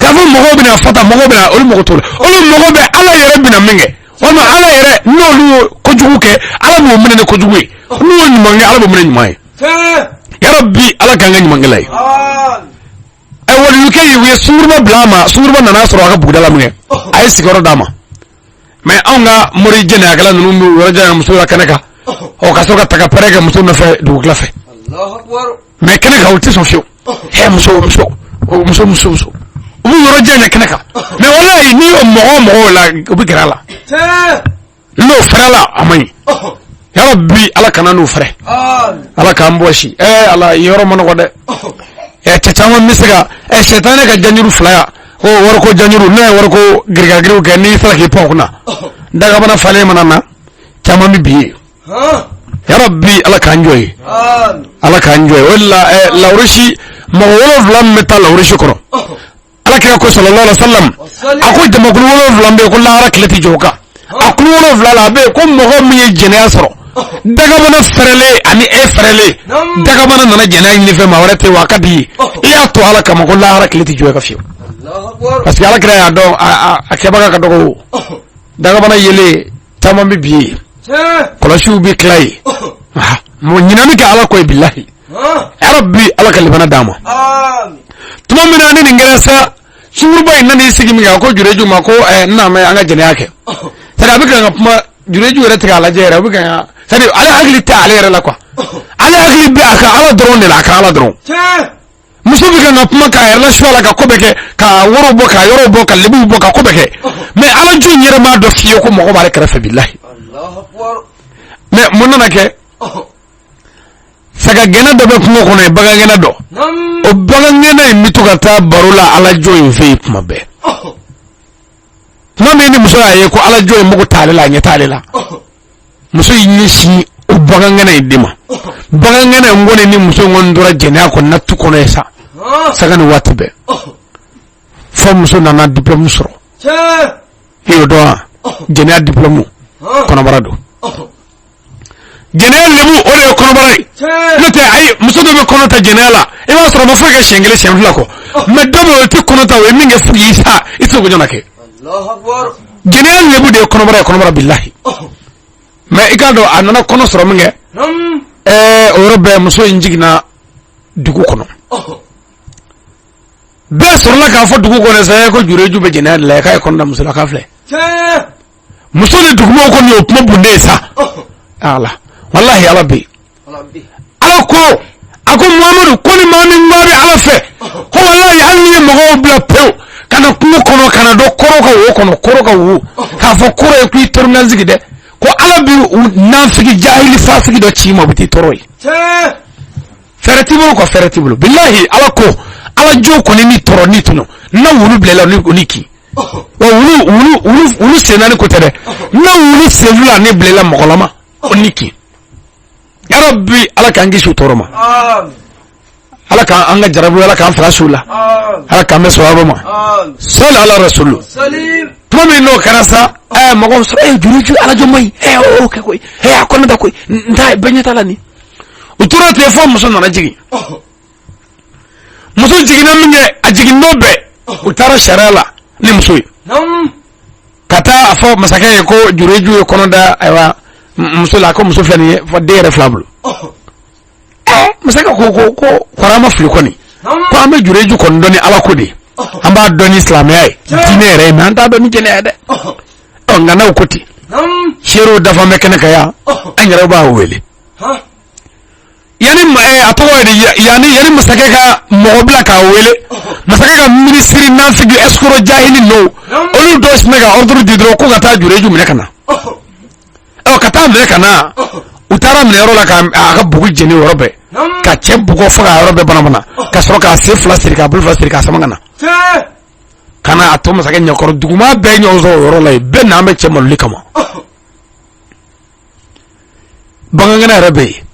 K'a fɔ mɔgɔw bɛna fɔ tan, mɔgɔw bɛna, olu mago t'o la. Olu mago bɛ Ala yɛrɛ bɛna min kɛ, walima Ala yɛrɛ n'olu ye kojugu kɛ, Ala b'o minɛ ni kojugu ye, n'u ye ɲuman kɛ, Ala b'o minɛ ɲuman ye. Yarabi, Ala k'an kɛ ɲumankɛla ye. Ɛ, waliyukɛ ye, u ye sunguruba bila a ma. Sunguruba nana sɔrɔ a ka buguda la min kɛ, a ye sigiyɔrɔ d'a ma. Mais anw ka mori jɛnɛyakɛla ninnu bɛ yɔrɔ jan muso la kɛnɛ kan, ɔ, ka sɔrɔ ka taga pɛrɛ kɛ muso nɔfɛ dugutila fɛ. Mais kɛnɛ kan, u tɛ sɔn fiyewu. Hɛ, muso, muso, muso, muso, muso, u b'u yɔrɔ jan kɛnɛ kan. Mais walayi, n'i y'o mɔgɔ o mɔgɔw la, u bɛ gɛrɛ a la. N'o fɛrɛ la, a man ɲi. Yarabi, Ala kana n'o fɛrɛ, Ala k'an bɔsi. Ɛɛ Ala, yɔrɔ ma nɔgɔ dɛ. Ɛ, cɛ caman bɛ se ka ɛ sɛtanɛ ka janjuru fila ya, ko wariko janjuru, n'a ye wariko girigagiriw kɛ, n'i sera k'i pan o kunna, dagabana falen mana na, caman bɛ bin yen. Yarabi, Ala k'an jɔ ye, Ala k'an jɔ ye. O de la, ɛ, lawurusi mɔgɔ 7 min bɛ taa lawurusi kɔrɔ, Ala kira ko sallallahu alaihi wasallam, a ko jamakulu 7 bɛ yen ko lahara tile tɛ jɔ o kan. A kulu 7 la, a bɛ yen ko mɔgɔ min ye jɛnɛya sɔrɔ, dagabana fɛrɛlen ani e fɛrɛlen, dagabana nana jɛnɛya ɲini fɛ, maa wɛrɛ tɛ wa, a ka di ye, i y'a to Ala kama, ko lahara tile tɛ jɔ e kan fiyewu. Parce que Ala kira y'a dɔn a kɛbaga ka dɔgɔ. O dagabana yelen, caman bɛ bin yen, kɔlɔsiw bɛ tila yen, mɔgɔ ɲinɛ bɛ kɛ Ala kɔ ye. Bilahi, yarabi, Ala ka limana d'an ma. Tuma min na ni nin kɛra sa, sunguruba in nan'i sigi min kɛ, a ko Jureju ma ko n na mɛn an ka jɛnɛya kɛ. C'est à dire, a bɛ kan ka kuma, Jureju yɛrɛ tigɛ a lajɛ yɛrɛ, a bɛ kan ka c'est à dire ale hakili tɛ ale yɛrɛ la quoi, ale hakili bɛ a ka Ala dɔrɔn de la, a ka Ala dɔrɔn. Muso bɛ ka na kuma k'a yɛrɛ la su a la, ka ko bɛɛ kɛ, ka woro bɔ, ka yɔrɔw bɔ, ka lebuw bɔ, ka ko bɛɛ kɛ, mais Ala jo in yɛrɛ m'a dɔn fiyewu ko mɔgɔ b'ale kɛrɛfɛ, bilahi. Mais mun nana kɛ? Sagagɛnna dɔ bɛ kungo kɔnɔ yen, bagangɛnna dɔ. O bagangɛnna in bɛ to ka taa baro la Ala jo in fɛ yen tuma bɛɛ. Tuma min ni muso y'a ye ko Ala jo in mago t'ale la, a ɲɛ t'ale la, muso y'i ɲɛsin o bagangɛnna in de ma. Bagangɛnna in kɔni ni muso in kɔni tora jɛnɛya kɔni na tu kɔnɔ yen sa, sanga ni waati bɛɛ, fo muso nana diplôme sɔrɔ. I y'o dɔn wa? Jɛnɛya diplôme, kɔnɔbara don. Jɛnɛya lebu, o de ye kɔnɔbara ye. N'o tɛ, ayi, muso dɔ bɛ kɔnɔ ta jɛnɛya la, i b'a sɔrɔ a ma foyi kɛ siɲɛ kelen, siɲɛ fila kɔ. Mais dɔ bɛ yen, o tɛ kɔnɔ ta, o ye min kɛ fo k'i sa, i tɛ se k'o ɲɔgɔnna kɛ. Jɛnɛya lebu de ye kɔnɔbara ye, kɔnɔbara, bilahi. Mais i k'a dɔn, a nana kɔnɔ sɔrɔ min kɛ, o yɔrɔ bɛɛ muso in jiginna dugu kɔnɔ. Bɛɛ sɔrɔla k'a fɔ dugu kɔnɔ sa ko Jureju bɛ jɛnɛya de la, k'a ye kɔnɔ da muso la, k'a filɛ. Muso ni dugumɔgɔw kɔni o kuma bunden ye sa. Ala, walahi, Ala bɛ yen. Ala ko, a ko Muhamadu ko ni maa min b'a bɛ Ala fɛ, ko walahi, hali n'i ye mɔgɔw bila pewu ka na kungo kɔnɔ, ka na dɔn kɔrɔ ka wo kɔnɔ, kɔrɔ ka wo, k'a fɔ kɔrɔ ye k'i tɔɔrɔ nasigi dɛ, ko Ala bɛ nafigi jahili fasigi dɔ ci i ma, o bɛ t'i tɔɔrɔ ye. Fɛɛrɛ t'i bolo quoi, fɛɛrɛ t'i bolo, bilahi. Ala ko Ala jo kɔni ni tɔɔrɔ ni tɔɲɔ na wulu bila i la, o ni kin wa wulu wulu wulu wulu sen naani ko tɛ dɛ, na wulu sen fila ni bila i la mɔgɔlama, o ni kin. Yarabi, Ala k'an kisi o tɔɔrɔ ma. Ala k'an ka jarabi, Ala k'an fara su la, Ala k'an bɛ sɔrɔ ma. Sali ala rasulu. Tuma min n'o kɛra sa, mɔgɔw sɔrɔ Jureju Ala jɔ man ɲi, o kɛ koyi, a kɔnɔ da koyi, n t'a bɛɛ ɲɛ t'a la nin. U tora ten fo muso nana jigin. Muso jiginna min kɛ, a jigin n'o bɛɛ, u taara sariya la ni muso ye ka taa a fɔ masakɛ ye ko Jureju ye kɔnɔ da, ayiwa, muso la, ko muso filɛ nin ye, fɔ den yɛrɛ fila bolo. Masakɛ ko ko ko kɔrɔ ma fili kɔni, ko an bɛ Jureju kɔni dɔn ni Ala ko de ye, an b'a dɔn ni silamɛya ye, diinɛ yɛrɛ ye, mais an t'a dɔn ni jɛnɛya ye dɛ. Ɔ nka n'aw ko ten, seerew dafa bɛ kɛnɛ kan yan, an yɛrɛ b'a wele. Yanni a tɔgɔ ye di, yanni masakɛ ka mɔgɔ bila k'a wele, masakɛ ka minisiri nafigi escroc jahili ninnu, olu dɔw sinna ka ordre di dɔrɔn ko ka taa Jureju minɛ ka na. Ɔ ka taa minɛ ka na, u taara minɛ yɔrɔ la ka a ka bugu jeni o yɔrɔ bɛɛ, ka cɛ bugɔ fo k'a yɔrɔ bɛɛ banabana, ka sɔrɔ k'a sen fila siri, k'a bolo fila siri, k'a sama ka na, ka na a to masakɛ ɲɛkɔrɔ. Duguma bɛɛ ɲɔgɔn sɔrɔ o yɔrɔ la yen, bɛɛ n'an bɛ cɛ maloli kama. Bagangɛnna yɛrɛ bɛ yen.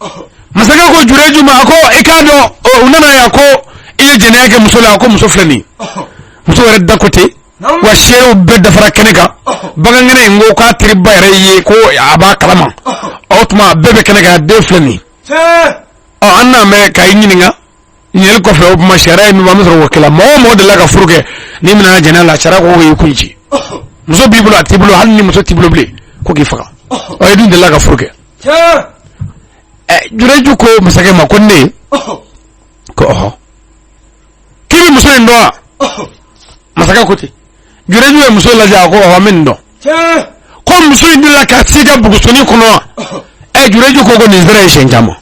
Masakɛ ko Jureju ma, a ko i k'a dɔn, u nana yan ko i ye jɛnɛya kɛ muso la, a ko muso filɛ nin ye. Muso yɛrɛ da ko ten wa, seerew bɛɛ dafara kɛnɛ kan. Bagangɛnna in ko k'a teriba yɛrɛ ye ko a b'a kalama, o tuma bɛɛ bɛ kɛnɛ kan, den filɛ nin ye. Ɔ an n'an bɛ ka i ɲininka ɲininkali kɔfɛ, o tuma sariya ye min fɔ, an bɛ sɔrɔ k'o kɛlɛ. Mɔgɔ o mɔgɔ delila ka furu kɛ n'i minɛna jɛnɛya la, sariya ko k'i kun ci. Muso b'i bolo, a t'i bolo, hali ni muso t'i bolo bilen, ko k'i faga. Ɔ i dun delila ka furu kɛ. Jureju ko masakɛ ma ko ne ko ɔhɔ, k'i bɛ muso in dɔn wa? Masakɛ ko ten. Jureju ye muso lajɛ, a ko ɔhɔ, n bɛ nin dɔn. Ko muso in delila ka s'i ka bugusoni kɔnɔ wa? Jureju ko nin sera ye siɲɛ caman.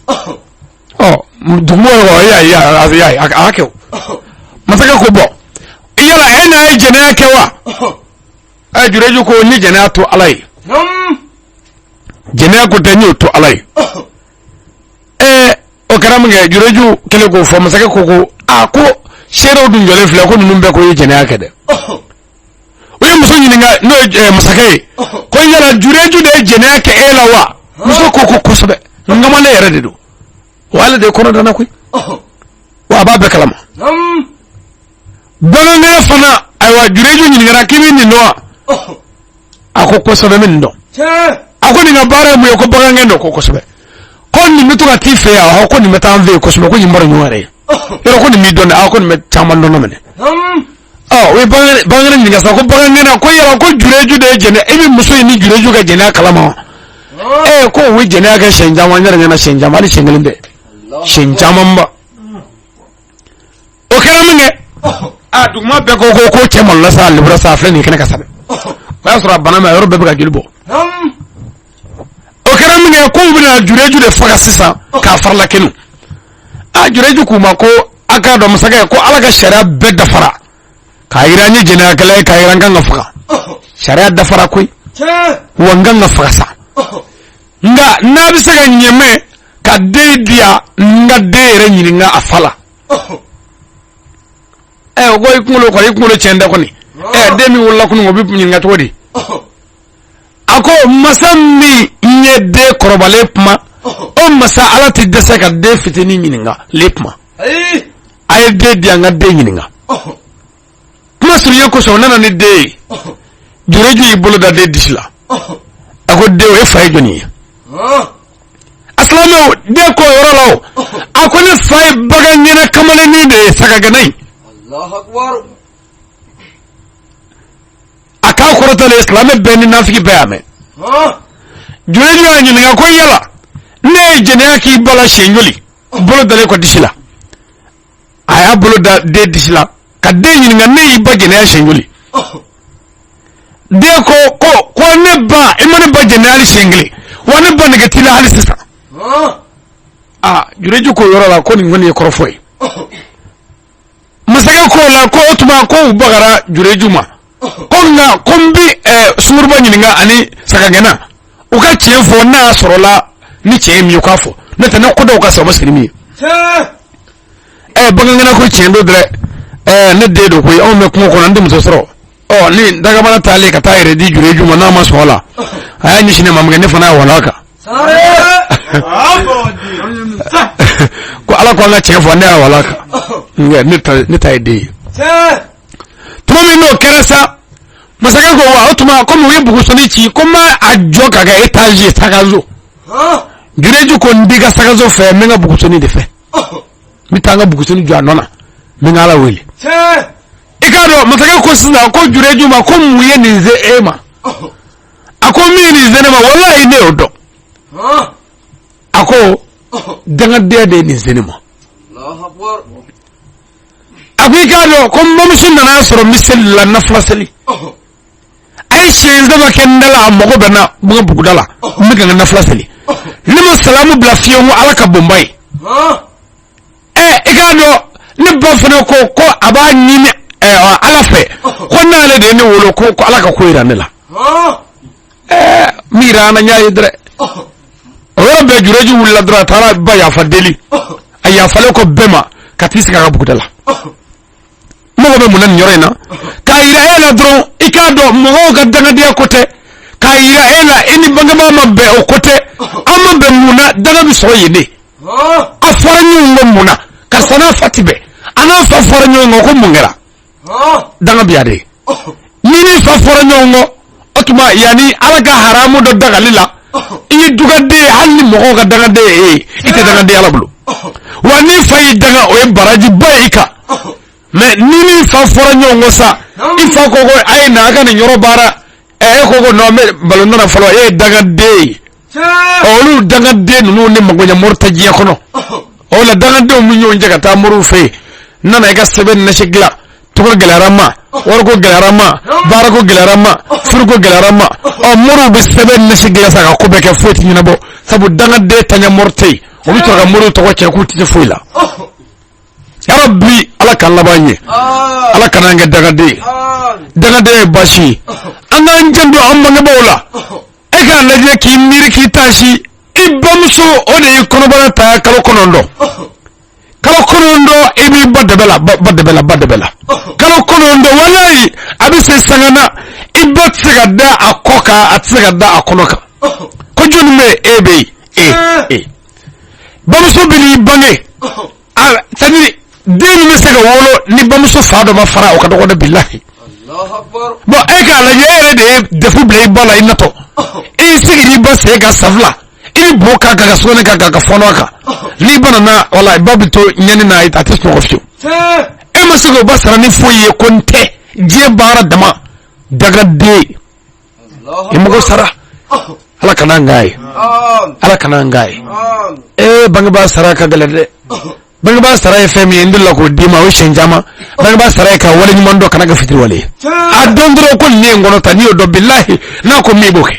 Ɔ dugumɔgɔw ko y'a ye, a y'a ye, a y'a kɛ o. Masakɛ ko bɔn, yala e n'a ye jɛnɛya kɛ wa? Jureju ko n ye jɛnɛya to Ala ye, jɛnɛya ko tɛ, n y'o to Ala ye. O kɛra min kɛ, Jureju kɛlen k'o fɔ, masakɛ ko ko aa, ko seerew dun jɔlen filɛ, ko ninnu bɛɛ ko i ye jɛnɛya kɛ dɛ. U ye muso ɲininka, n'o ye masakɛ ye, ko yala Jureju de ye jɛnɛya kɛ e la wa? Muso ko ko kosɛbɛ, n kamalen yɛrɛ de don wa, ale de ye kɔnɔ danna koyi, wa a b'a bɛɛ kalama. Bagangɛnna fana, ayiwa, Jureju ɲininkara k'i bɛ nin dɔn wa? A ko kosɛbɛ, n bɛ nin dɔn. A ko nin ka baara ye mun ye? Ko bagangɛn don. Ko kosɛbɛ. Ko nin bɛ to ka t'i fɛ yan? Ko nin bɛ taa an fɛ yen kosɛbɛ. Ko nin bɔra ɲɔgɔn yɛrɛ ye yɔrɔ, ko nin b'i dɔn dɛ. A ko nin bɛ caman dɔn minɛ. Ɔ u ye bagangɛnna ɲininka sa, ko bagangɛnna ko yala ko Jureju de ye jɛnɛ, e bɛ muso in ni Jureju ka jɛnɛya kalama wa? Ko u ye jɛnɛya kɛ siɲɛ caman, n yɛrɛ ɲɛna siɲɛ caman, hali siɲɛ kelen tɛ, siɲɛ camanba. O kɛra min kɛ, a duguma bɛɛ ko ko ko cɛ malola sa, a lebura sa, a filɛ nin ye kɛnɛ ka sɛbɛn. O y'a sɔrɔ a bana ma, a yɔrɔ bɛɛ bɛ ka joli bɔ. O kɛra min min kɛ k'u bɛna Jureju de faga sisan k'a farila kenu. A Jureju k'u ma ko a k'a dɔn masakɛ ko Ala ka sariya bɛɛ dafara k'a yira n ye jɛnɛyakɛla ye, k'a yira n kan ka faga. Sariya dafara koyi, wa n kan ka faga sa. Nka n'a bɛ se ka ɲɛmɛ ka den di yan, n ka den yɛrɛ ɲininka a fa la. Ɛ o ko i kunkolo kɔni, i kunkolo tiɲɛ tɛ kɔni. Ɛ den min wolola kunun, o bɛ ɲininka cogo di? A ko masa min ye den kɔrɔbalen kuma, o masa Ala tɛ dɛsɛ ka den fitinin ɲininka le kuma. A ye den di yan, n ka den ɲininka. Kuma surunya kosɔn, o nana ni den ye. Jureju y'i bolo da den disi la. A ko den, e fa ye jɔnni ye? A silamɛw, den ko yɔrɔ la o, a ko ne fa ye bagangɛnna kamalennin de ye, sagagɛnna in. A k'a kɔrɔtalen, silamɛ bɛɛ ni nafigi bɛɛ y'a mɛn. Jureju y'a ɲininka ko yala ne ye jɛnɛya k'i ba la siɲɛ joli? Bolo dalen kɔ disi la, a y'a bolo da den disi la ka den ɲininka, ne y'i ba jɛnɛya siɲɛ joli? Den ko ko ko ne ba, i ma ne ba jɛnɛya hali siɲɛ kelen, wa ne ba nege t'i la hali sisan. Aa Jureju ko yɔrɔ la ko nin kɔni ye kɔrɔfɔ ye. Masakɛ ko la ko o tuma ko u bagara Jureju ma, ko nka ko n bi sunguruba ɲininka ani sagagɛnna, u ka tiɲɛ fɔ, n'a y'a sɔrɔla ni tiɲɛ ye min ye u k'a fɔ, n'o tɛ ne ko dɔw ka sɔrɔ siri min ye. Bagangɛnna ko tiɲɛ don dɛ, ne den don koyi, anw bɛ kungo kɔnɔ, n tɛ muso sɔrɔ. Ɔ ni dagabana taalen ka taa yɛrɛ di Jureju ma, n'a ma sɔn a la, a y'a ɲɛsin ne ma min kɛ, ne fana y'a wala kan. Ko Ala ko an ka tiɲɛ fɔ, ne y'a wala kan, ne ta ye den ye. Tuma min n'o kɛra sa, masakɛ ko wa o tuma komi u ye bugusoni ci, ko n b'a a jɔ ka kɛ étage ye, sagaso. Jureju ko n t'i ka sagaso fɛ, n bɛ n ka bugusoni de fɛ, n bɛ taa n ka bugusoni jɔ a nɔ na, n bɛ n ka Ala wele. I k'a dɔn masakɛ ko sisan ko Jureju ma ko mun ye nin se e ma? A ko min ye nin se ne ma, walayi ne y'o dɔn. A ko dangadenya de ye nin se ne ma. A ko i k'a dɔn ko n bamuso nana sɔrɔ n bɛ seli la, nafila seli. A ye siɲɛ saba kɛ n da la, a mago bɛ n na, n ka buguda la, n bɛ ka n ka nafila seli. Ne ma salamu bila fiyewu, ko Ala ka bonba ye. I k'a dɔn ne ba fana ko ko a b'a ɲini Ala fɛ ko n'ale de ye ne wolo, ko Ala ka ko yira ne la. Min yira an na, n y'a ye dɛrɛ. O yɔrɔ bɛɛ Jureju wulila dɔrɔn, a taara ba yafa deli. A yafalen kɔ bɛɛ ma ka t'i sigi a ka buguda la. Mɔgɔ bɛ mun na nin yɔrɔ in na? K'a yira e la dɔrɔn, i k'a dɔn mɔgɔw ka dangadenya ko tɛ. K'a yira e la i ni bangebaa ma bɛn, o ko tɛ. An ma bɛn mun na? Danga bɛ sɔrɔ yen de. A fɔra ɲɔgɔn kɔ mun na? Karisa n'a fa ti bɛn, a n'a fa fɔra ɲɔgɔn kɔ ko mun kɛra? Danga bi yan de. Ni ni fa fɔra ɲɔgɔn kɔ, o tuma yanni Ala ka haramu dɔ dagali la, i ye dugaden ye, hali ni mɔgɔw ka dangaden ye e ye, i tɛ dangaden Ala bolo. Wa ni fa y'i danga, o ye barajiba ye i kan. Mais ni ni fa fɔra ɲɔgɔn kɔ sa, i fa ko ko a ye na a ka nin yɔrɔ baara, e ko ko non, n bɛ balon nana fɔlɔ, e ye dangaden ye. Olu dangaden ninnu ni magoɲɛ mori tɛ diɲɛ kɔnɔ. O la dangadenw bɛ ɲɔgɔn cɛ ka taa moriw fɛ yen. N nana i ka sɛbɛn nasi dilan, tɔgɔ gɛlɛyara n ma, wariko gɛlɛyara n ma, baarako gɛlɛyara n ma, furuko gɛlɛyara n ma. Ɔ moriw bɛ sɛbɛn nasi dilan sa ka ko bɛɛ kɛ, foyi tɛ ɲɛnabɔ. Sabu dangaden taɲɛ mori tɛ yen. O bɛ sɔrɔ ka moriw tɔgɔ tiɲɛ k'u tɛ se foyi la. Yarabi Ala k'an laban ɲɛ, Ala kana an kɛ dangaden ye. Dangaden ye baasi ye. An k'an janto an bangebaaw la. E k'a lajɛ k'i miiri k'i taasi, i bamuso o de y'i kɔnɔbara ta kalo 9. Kalo 9 i b'i ba dɛbɛ la, ba dɛbɛ la, ba dɛbɛ la. Kalo 9, walayi a bɛ se sanga na, i ba tɛ se ka da a kɔ kan, a tɛ se ka da a kɔnɔ kan. Ko jɔnni bɛ yen? E bɛ yen. E bamuso bɛ n'i bange, c'est-à-dire den min bɛ se ka wolo ni bamuso fa dɔ ma fara, o ka dɔgɔ dɛ, bilahi. Bon e k'a lajɛ, e yɛrɛ de ye defu bila i ba la i natɔ. I sigi i ba sen kan san 2, i bɛ bo k'a kan, ka sugunɛ k'a kan, ka fɔɔnɔ a kan. N'i ba nana, wala ba bɛ to ɲɛni na, a tɛ sunɔgɔ fiyewu. E ma se k'o ba sara ni foyi ye ko n tɛ diɲɛ baara dama dangaden i mago sara. Ala kana an k'a ye, Ala kana an k'a ye. Ee bangebaa sara ka gɛlɛn dɛ. Bangebaa sara ye fɛn min ye, n delila k'o d'i ma o siɲɛ caman. Bangebaa sara ye ka wale ɲuman dɔn, kana kɛ fitiriwale ye. A dɔn dɔrɔn ko nin ye n kɔnɔ ta, n'i y'o dɔn bilahi, n'a ko min i b'o kɛ.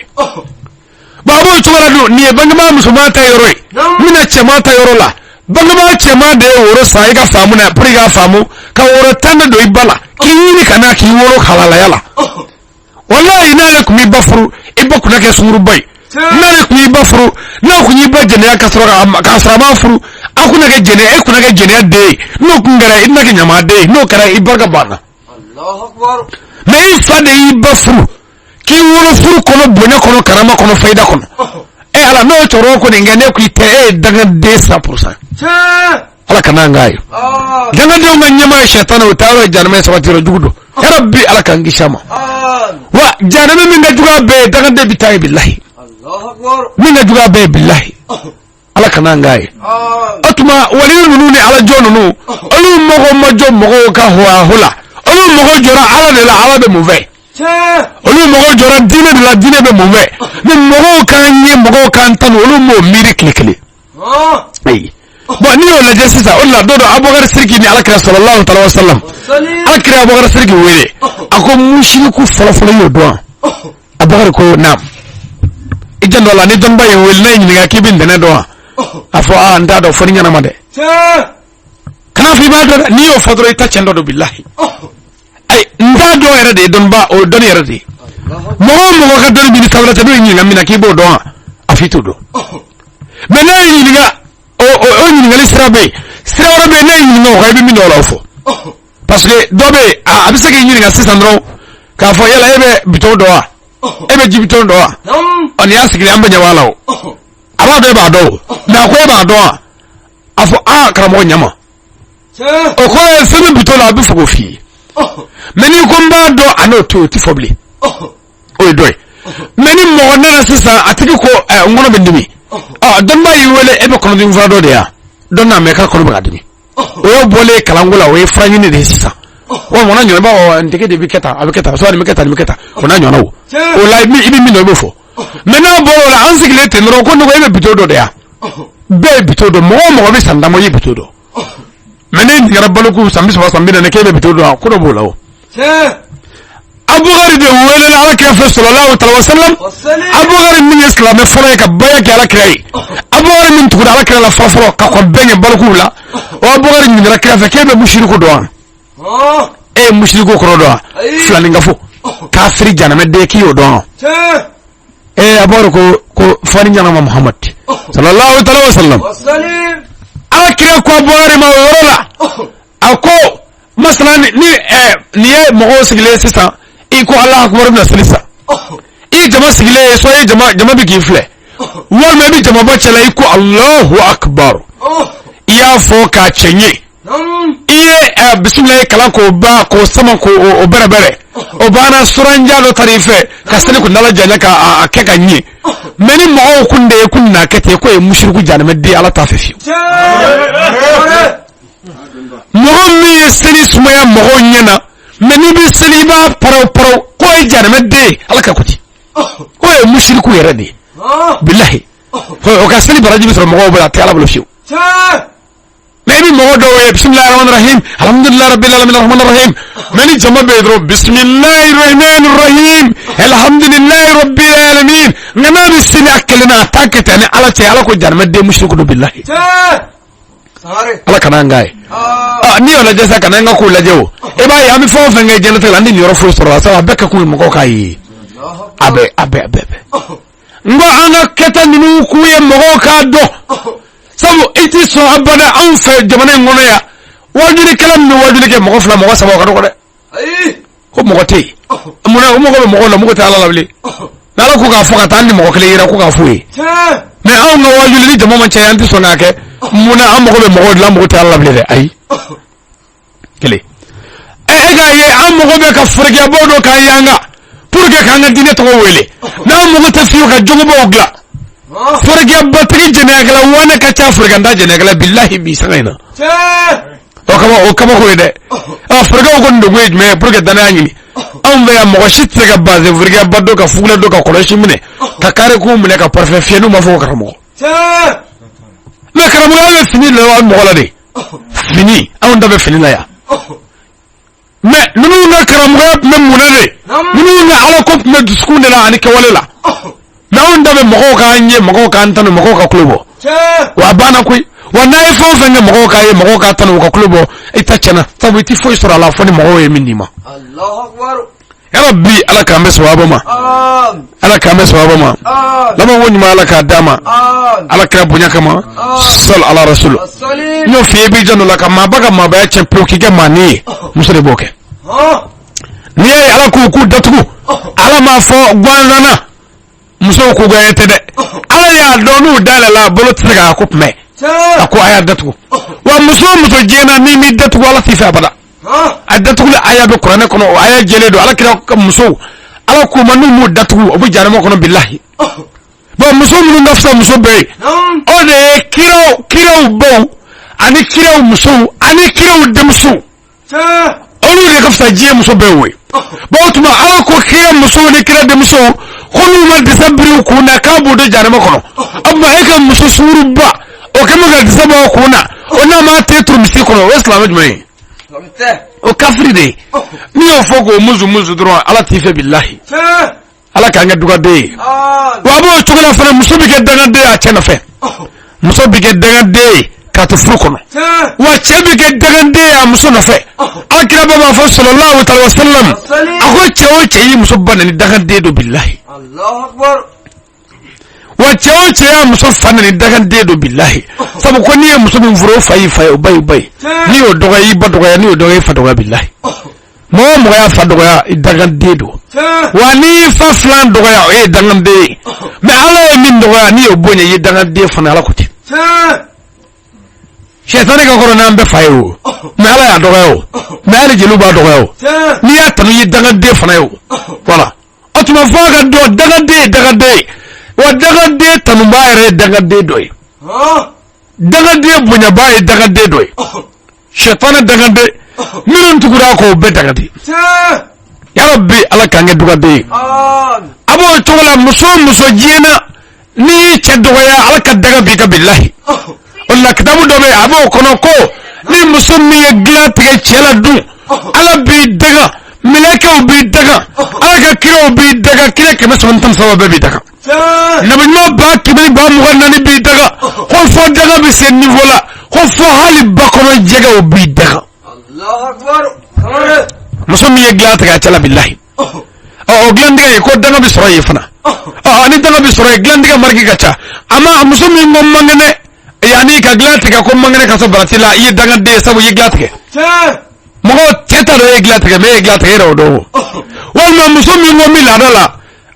Bon, a b'o cogo la dun. Nin ye bangebaa musoman ta yɔrɔ ye. N bɛna cɛman ta yɔrɔ la. Bangebaa cɛman de ye woro san i ka faamu na, pour i k'a faamu, ka woro 10 de don i ba la, k'i ɲini ka na k'i woro halalaya la. Walayi, n'ale tun b'i ba furu, i ba kunna kɛ sunguruba ye. N'ale tun y'i ba furu, n'a kun y'i ba jɛnɛya ka sɔrɔ k'a sɔrɔ a m'a furu, a kunna kɛ jɛnɛya, e kunna kɛ jɛnɛya den ye. N'o kun kɛra, i tɛna kɛ ɲamaden ye. N'o kɛra, i barika banna. Mais i fa de y'i ba furu k'i wolo furu kɔnɔ, bonya kɔnɔ, karama kɔnɔ, fayida kɔnɔ. E Ala, n'o cɛkɔrɔba ko nin kɛ, ne ko i tɛ, e ye dangaden 100%. Ala kana an k'a ye. Dangadenw ka ɲɛmaa ye sɛtanɛ, o taa yɔrɔ ye jahanama ye, sabati yɔrɔ jugu don. Yarabi, Ala k'an kisi a ma. Wa jahanama min ka jugu a bɛɛ ye, dangaden bɛ taa ye, bilahi. Min ka jugu a bɛɛ ye, bilahi, Ala kana an k'a ye. O tuma, waliyu ninnu ni Ala jɔn ninnu, olu mago ma jɔ mɔgɔw ka hoyaho la. Olu mago jɔra Ala de la, Ala bɛ mun fɛ? Olu mago jɔra diinɛ de la, diinɛ bɛ mun fɛ? Ni mɔgɔw k'an ye, mɔgɔw k'an tanu, olu m'o miiri tile kelen. Ayi. Bon, n'i y'o lajɛ sisan, o de la don dɔ, Abubakar Siriki ni Alakira sallallahu alaihi wa sallam, Alakira Abubakar Siriki wele, a ko musiriku fɔlɔfɔlɔ y'o dɔn wa? Abubakar ko naam. I janto a la, ni dɔnniba y'i wele, n'a y'i ɲininka k'i bɛ ntɛnɛn dɔn wa, a fɔ aa, n t'a dɔn, fɔ ni ɲɛnama dɛ. Kana fɔ i b'a dɔn dɛ. N'i y'o fɔ dɔrɔn, i ta cɛn dɔ don, bilahi. Ayi, n t'a dɔn yɛrɛ de ye dɔnniba, o ye dɔnni yɛrɛ de ye. Mɔgɔ o mɔgɔ ka dɔnni b'i ni sanfɛla cɛ, n'o y'i ɲininka min na k'i b'o dɔn wa, a fɔ i t'o dɔn. Mais n'a y'i ɲininka, o ɲininkali sira bɛ yen, sira wɛrɛ bɛ yen, n'a y'i ɲininka o kan, i bɛ min dɔn o la, o fɔ. Parce que dɔ bɛ yen, a bɛ se k'i ɲininka sisan dɔrɔn k'a fɔ yala e bɛ bitɔn dɔn wa, e bɛ jibitɔn dɔn wa? Ɔ, nin y'a sigilen, an bɛ ɲɛ b'a la o. A b'a dɔn e b'a dɔn o, mais a ko e b'a dɔn wa? A fɔ aa, karamɔgɔ ɲama. O kɔrɔ ye fɛn min bitɔn la, a bɛ fɛ k'o f'i ye. Mais n'i ko n b'a dɔn, a n'o to, o ti fɔ bilen. O ye dɔ ye. Mais ni mɔgɔ nana sisan, a tigi ko ɛ, n kɔnɔ bɛ n dimi. Ɔ, dɔnniba y'i wele, e bɛ kɔnɔdimi fura dɔ de yan dɔn n'a mɛn k'a kɔnɔ bɛ ka dimi, o y'o bɔlen kalanko la, o ye fura ɲini de ye sisan. Wa mɔna ɲɔgɔn, i b'a fɔ n tɛgɛ de bɛ kɛ tan, a bɛ kɛ tan, soit nin bɛ kɛ tan, nin bɛ kɛ tan, o n'a ɲɔgɔnnaw. O la, i bɛ min dɔn, i b'o fɔ. Mais n'a bɔra o la, an sigilen ten dɔrɔn ko ne ko e bɛ bitɔn dɔn de yan, bɛɛ ye bitɔn dɔn. Mɔgɔ o mɔgɔ bɛ san tan bɔ, i ye bitɔn dɔn. Mais ne ɲininkara baloku san 30, san 40, k'e bɛ bitɔn dɔn, ko dɔ b'o la o. Abubakari de welela Ala kira fɛ sallallahu alaihi wasallam. Abubakari min ye silamɛ fɔlɔ ye ka baya kɛ Ala kira ye, Abubakari min tugura Ala kira la fɔlɔ fɔlɔ ka kɔn bɛɛ ɲɛ balikuw la, o Abubakari ɲininkara kira fɛ k'e bɛ musiriku dɔn wa? E ye musiriku kɔrɔ dɔn wa? Filaninkafo, kafiri, janamɛden, k'i y'o dɔn wa? Ee, Abubakari ko fɔ ni ɲɛnama Muhammad sallallahu alaihi wasallam. Ala kira ko Abubakari ma o yɔrɔ la, a ko masala ni nin ye mɔgɔw sigilen sisan, i ko Alahu akubar, bɛna seli sisan, i ye jama sigilen ye, soit i ye jama bɛ k'i filɛ, walima i bɛ jamaba cɛla, i ko Alahu akubar, i y'a fɔ k'a cɛ ɲɛ, i ye bisimilayi kalan k'o ba k'o sama k'o o bɛrɛbɛrɛ, o banna, suranjan dɔ taara i fɛ ka seli kundala janya k'a kɛ ka ɲɛ. Mais ni mɔgɔw kun de ye kun n'a kɛ ten, k'o ye musiriku, janamɛ den, Ala t'a fɛ fiyewu. Mɔgɔ min ye seli sumaya mɔgɔw ɲɛ na, mais n'i bɛ seli, i b'a paraw paraw, k'o ye janamɛ den ye, Ala ka ko ten, k'o ye musiriku yɛrɛ de ye, bilahi. O ka seli baraji bɛ sɔrɔ mɔgɔw bolo, a tɛ Ala bolo fiyewu. Mais i bɛ mɔgɔ dɔw ye, bisimilahi rahmani rahim, alhamdulilahi rabbil alamin, rahmani rahim, mais ni jama bɛ yen dɔrɔn, bisimilahi rahmani rahim, alhamdulilahi rabbil alamin. Nka n'a bɛ seli a kelen na, a t'a kɛ ten ni Ala cɛ. Ala ko janamɛ den, musiriku don, bilahi. Ala kana an k'a ye. N'i y'o lajɛ sa, ka n'an ka kow lajɛ o, i b'a ye an bɛ fɛn o fɛn kɛ diɲɛlatigɛ la, an tɛ niyɔrɔ foyi sɔrɔ la, sabu a bɛɛ kɛ kun ye mɔgɔw k'a ye. A bɛɛ, a bɛɛ, a bɛɛ. N ko an ka kɛta ninnu kun ye mɔgɔw k'a dɔn, sabu i ti sɔn abada. Anw fɛ jamana in kɔnɔ yan, wajulikɛla min bɛ wajuli kɛ mɔgɔ fila, mɔgɔ saba, o ka dɔgɔ dɛ. Ko mɔgɔ tɛ yen munna? O mɔgɔ bɛ mɔgɔw la, mɔgɔ tɛ Ala la bilen. N'Ala ko k'a fɔ ka taa, ni mɔgɔ kelen yira ko k'a f'u ye. Mais anw ka wajuli, ni jama ma caya, an tɛ sɔn k'a kɛ. Munna? An mago bɛ mɔgɔw de la, an mago tɛ Ala la bilen dɛ. Ayi, kelen e k'a ye, an mago bɛ ka forokiyabɔ dɔ k'an yanga pour que k'an ka diinɛ tɔgɔ wele, n'an mago tɛ fiyewu ka jogobaw dilan. Forokiyabatigi jɛnɛyakɛla wane ka ca, forokiyanta jɛnɛyakɛla, bilahi, bi sanga in na, o kaba, o kabako ye dɛ. Ɔ, forokiyɛw ko nin dogo ye jumɛn ye pour que danaya ɲini? Anw fɛ yan, mɔgɔ si tɛ se ka bazin forokiyaba dɔ ka fugula dɔ ka kɔlɔsi minɛ ka karikun minɛ ka parfum fiyɛ n'u ma fɔ ko karamɔgɔ. Mais karamɔgɔya bɛ fini la mɔgɔ la de, fini, anw ta bɛ fini la yan. Mais ninnu ka karamɔgɔya tun bɛ mun na de? Ninnu ka Ala ko tun bɛ dusukun de la ani kɛwale la. Mais Anw ta bɛ mɔgɔw k'an ye, mɔgɔw k'an tanu, mɔgɔw ka kulo bɔ. Wa a banna koyi. Wa n'a ye fɛn o fɛn kɛ mɔgɔw k'a ye, mɔgɔw k'a tanu, u ka kulo bɔ, i ta tiɲɛna, sabu i tɛ foyi sɔrɔ a la fo ni mɔgɔw ye min d'i ma. Yarabi, Ala k'an bɛ sawaba ma, Ala k'an bɛ sawaba ma. Laban ko ɲuman, Ala k'a d'a ma, Ala kira bonya kama. Sɔli ala rasul. N y'o f'i ye, i b'i janto la ka maaba ka maabaya tiɲɛ pewu k'i kɛ maanin ye, muso de b'o kɛ. N'i y'a ye Ala k'u k'u datugu, Ala m'a fɔ gansan na musow k'u gɛn tɛ dɛ. Ala y'a dɔn n'u dayɛlɛla, a bolo tɛ se k'a ko kunbɛn, a ko a y'a datugu. Wa muso o muso diɲɛ na, n'i m'i datugu, Ala t'i fɛ abada. A datuguli aya bɛ kuranɛ kɔnɔ, o aya jɛlen don. Ala kira ka musow, Ala k'u ma n'u m'u datugu, o bɛ jahanama kɔnɔ, bilahi. Bon, muso minnu ka fisa muso bɛɛ ye, o de ye kiraw baw ani kiraw musow ani kiraw denmusow, olu de ka fisa diɲɛ muso bɛɛ ye. Bon, o tuma Ala ko kira musow ni kira denmusow ko n'u ma disa biri u kun na, k'a b'u don jahanama kɔnɔ. O tuma e ka muso sunguruba o kɛ bɛ ka disa bɔ a kun na, o n'a m'a ten turu misiri kɔnɔ, o ye silamɛ jumɛn ye? O kafiri de ye. N'i y'o fɔ k'o musu musu dɔrɔn, Ala t'i fɛ, bilahi. Ala k'an kɛ dugaden ye. Wa a b'o cogo la fana, muso bɛ kɛ dangaden ye a cɛ nɔfɛ, muso bɛ kɛ dangaden ye k'a to furu kɔnɔ, wa cɛ bɛ kɛ dangaden ye a muso nɔfɛ. Ala kira bɛɛ b'a fɔ, sallallahu alaihi wa sallam, a ko cɛ o cɛ y'i muso ba neni, dangaden don, bilahi. Wa cɛ o cɛ y'a muso fa neni, dangaden don, bilahi. Sabu ko n'i ye muso min furu, o fa y'i fa ye, o ba y'i ba ye. N'i y'o dɔgɔya, i ba dɔgɔya. N'i y'o dɔgɔya, i fa dɔgɔya, bilahi. Mɔgɔ o mɔgɔ y'a fa dɔgɔya, i dangaden don. Wa n'i y'i fa filan dɔgɔya, o ye dangaden ye. Mais Ala ye min dɔgɔya, n'i y'o bonya, i ye dangaden fana. Ala ko ten. Sɛtanɛ ka kɔrɔ n'an bɛɛ fa ye o, mais Ala y'a dɔgɔya o, mais hali jeliw b'a dɔgɔya o. N'i y'a tanu, i ye dangaden fana ye o. Voilà, o tuma f'a ka dɔn dangaden ye dangaden ye. Wa dangaden tanubaa yɛrɛ ye dangaden dɔ ye, dangaden bonyabaa ye dangaden dɔ ye. Sɛtanɛ dangaden, minnu tugura a kɔ, o bɛɛ dangaden. Yarabi, Ala k'an kɛ dugaden ye. A b'o cogo la, muso o muso diɲɛ na, n'i y'i cɛ dɔgɔya, Ala ka daga b'i kan, bilahi. O la kitabu dɔ bɛ yen, a b'o kɔnɔ ko ni muso min ye dilan tigɛ cɛ la dun, Ala b'i daga, mɛlɛkɛw b'i daga, Ala ka kiraw b'i daga, kira 313 bɛɛ b'i daga, nabi ɲuman 124000 b'i daga. Ko fɔ daga bɛ se niveau la ko fɔ hali ba kɔnɔ jɛgɛw b'i daga. Muso min ye dilan tigɛ a cɛ la, bilahi, ɔ o dilantigɛ ye ko danga bɛ sɔrɔ yen fana. Ɔ ni danga bɛ sɔrɔ yen, dilantigɛ mariki ka ca a ma. Muso min ko man kɛnɛ, yanni ka dilan tigɛ ko man kɛnɛ ka sɔrɔ barati la, i ye dangaden ye, sabu i ye dilan tigɛ. Mɔgɔ cɛ t'a dɔn e ye dilan tigɛ, mais e ye dilan tigɛ, e yɛrɛ o dɔn o. Walima muso min ko min laada la,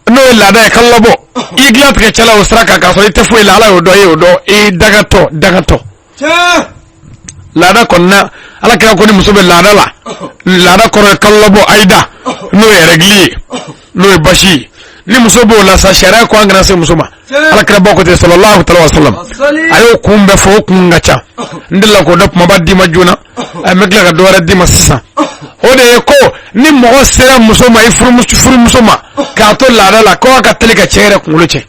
n'o ye laada ye, kalo labɔ, i ye dilan tigɛ cɛ la o sira kan k'a sɔrɔ i tɛ foyi la, Ala y'o dɔn, e y'o dɔn, i ye dagatɔ dagatɔ. Laada kɔnɔna, Ala kira ko ni muso bɛ laada la, laada kɔrɔ ye kalo labɔ, ayida, n'o ye règle ye, n'o ye basi ye, ni muso b'o la sa, sariya ko an kana se muso ma. Ala kira bɔ ko ten, sallallahu alaihi wa sallam, a y'o kun bɛɛ fɔ, o kun ka ca. N delila k'o dɔ kumaba d'i ma joona, a bɛ tila ka dɔ wɛrɛ d'i ma sisan. O de ye ko ni mɔgɔ sera muso ma, i furumuso ma, k'a to laada la, ko a ka teli ka cɛ yɛrɛ kunkolo cɛ,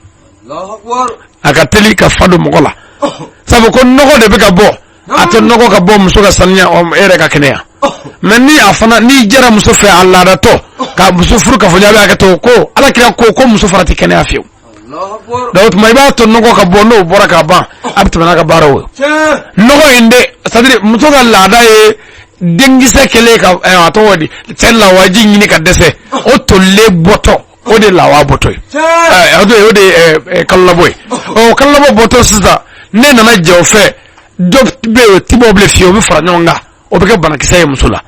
a ka teli ka fa don mɔgɔ la, sabu ko nɔgɔ de bɛ ka bɔ. A tɛ nɔgɔ ka bɔ muso ka saniya, e yɛrɛ ka kɛnɛya. Mais ni a fana n'i jɛra muso fɛ a laadatɔ, ka muso furu k'a fɔ a bɛ hakɛ to, ko Ala kira ko muso fana tɛ kɛnɛya fiyewu. Donc o tuma i b'a to nɔgɔ ka bɔ, n'o bɔra ka ban, a bɛ tɛmɛ n'a ka baara o ye. Nɔgɔ in de, c'est à dire muso ka laada ye denkisɛ kɛlen ka a tɔgɔ di, cɛ lawaji ɲini ka dɛsɛ, o tolilen bɔtɔ, o de lawa bɔtɔ ye, o de ye kalolabɔ ye. Ɔ kalolabɔ bɔtɔ sisan, ne nana jɛ o fɛ, dɔ bɛ yen o ti bɔ bilen fiyewu, o bɛ fara ɲɔgɔn kan, o bɛ kɛ banakisɛ ye muso la.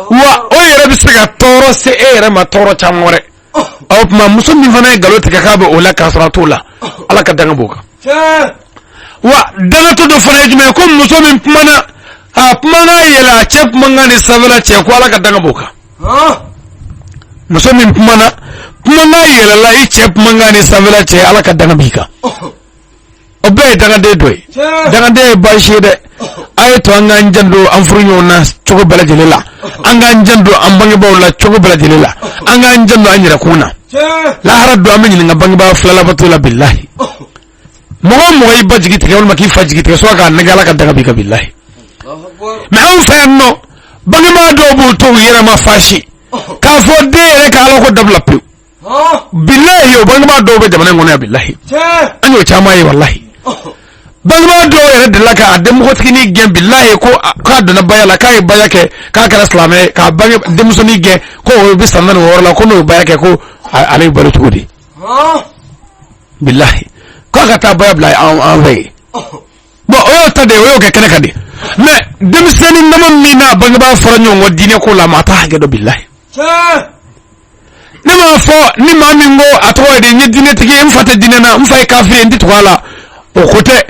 Wa o yɛrɛ bɛ se ka tɔɔrɔ se e yɛrɛ ma, tɔɔrɔ caman wɛrɛ. O tuma muso min fana ye nkalon tigɛ k'a bɛ o la k'a sɔrɔ a t'o la, Ala ka danga b'o kan. Wa dangatɔ dɔ fana ye jumɛn ye? Ko muso min kumana, a kumakan yɛlɛ a cɛ kumakan ni sanfɛla cɛ, ko Ala ka danga b'o kan. Muso min kumana, kumakan yɛlɛla i cɛ kumakan ni sanfɛla cɛ, Ala ka danga b'i kan. O bɛɛ ye dangaden dɔ ye. Dangaden ye baasi ye dɛ. A ye to an k'an janto an furu ɲɔgɔn na cogo bɛɛ lajɛlen la, an k'an janto an bangebaaw la cogo bɛɛ lajɛlen la, an k'an janto an yɛrɛkun na. Lahara don, an bɛ ɲininka bangebaa fila labato la, bilahi. Mɔgɔ o mɔgɔ y'i ba jigi tigɛ walima k'i fa jigi tigɛ, soit k'a nɛgɛ, Ala ka daga b'i kan, bilahi. Mais anw fɛ yan nɔ, bangebaa dɔw b'u to u yɛrɛ ma faasi k'a fɔ den yɛrɛ ka Ala ko dabila pewu. Bilahi, o bangebaa dɔw bɛ jamana in kɔnɔ yan, bilahi, an y'o caman ye, walahi. Bangebaa dɔw yɛrɛ delila k'a den npogotiginin gɛn, bilahi, ko k'a donna baya la, k'a ye baya kɛ, k'a kɛra silamɛ ye, k'a bange denmusonin gɛn ko o bɛ san 16 la, ko n'o ye baya kɛ, ko ale bɛ balo cogo di? Bilahi, k'a ka taa baya bila an fɛ yen. Bon, o y'o ta de ye, o y'o kɛ kɛnɛ kan de. Mais denmisɛnnin dama min n'a bangebaa fɔra ɲɔgɔn kɔ diinɛ ko la, maa t'a hakɛ dɔn, bilahi. Ne m'a fɔ ni maa min ko a tɔgɔ ye di, n ye diinɛtigi ye, n fa tɛ diinɛ na, n fa ye kafiri ye, n tɛ tugu a la, o ko tɛ.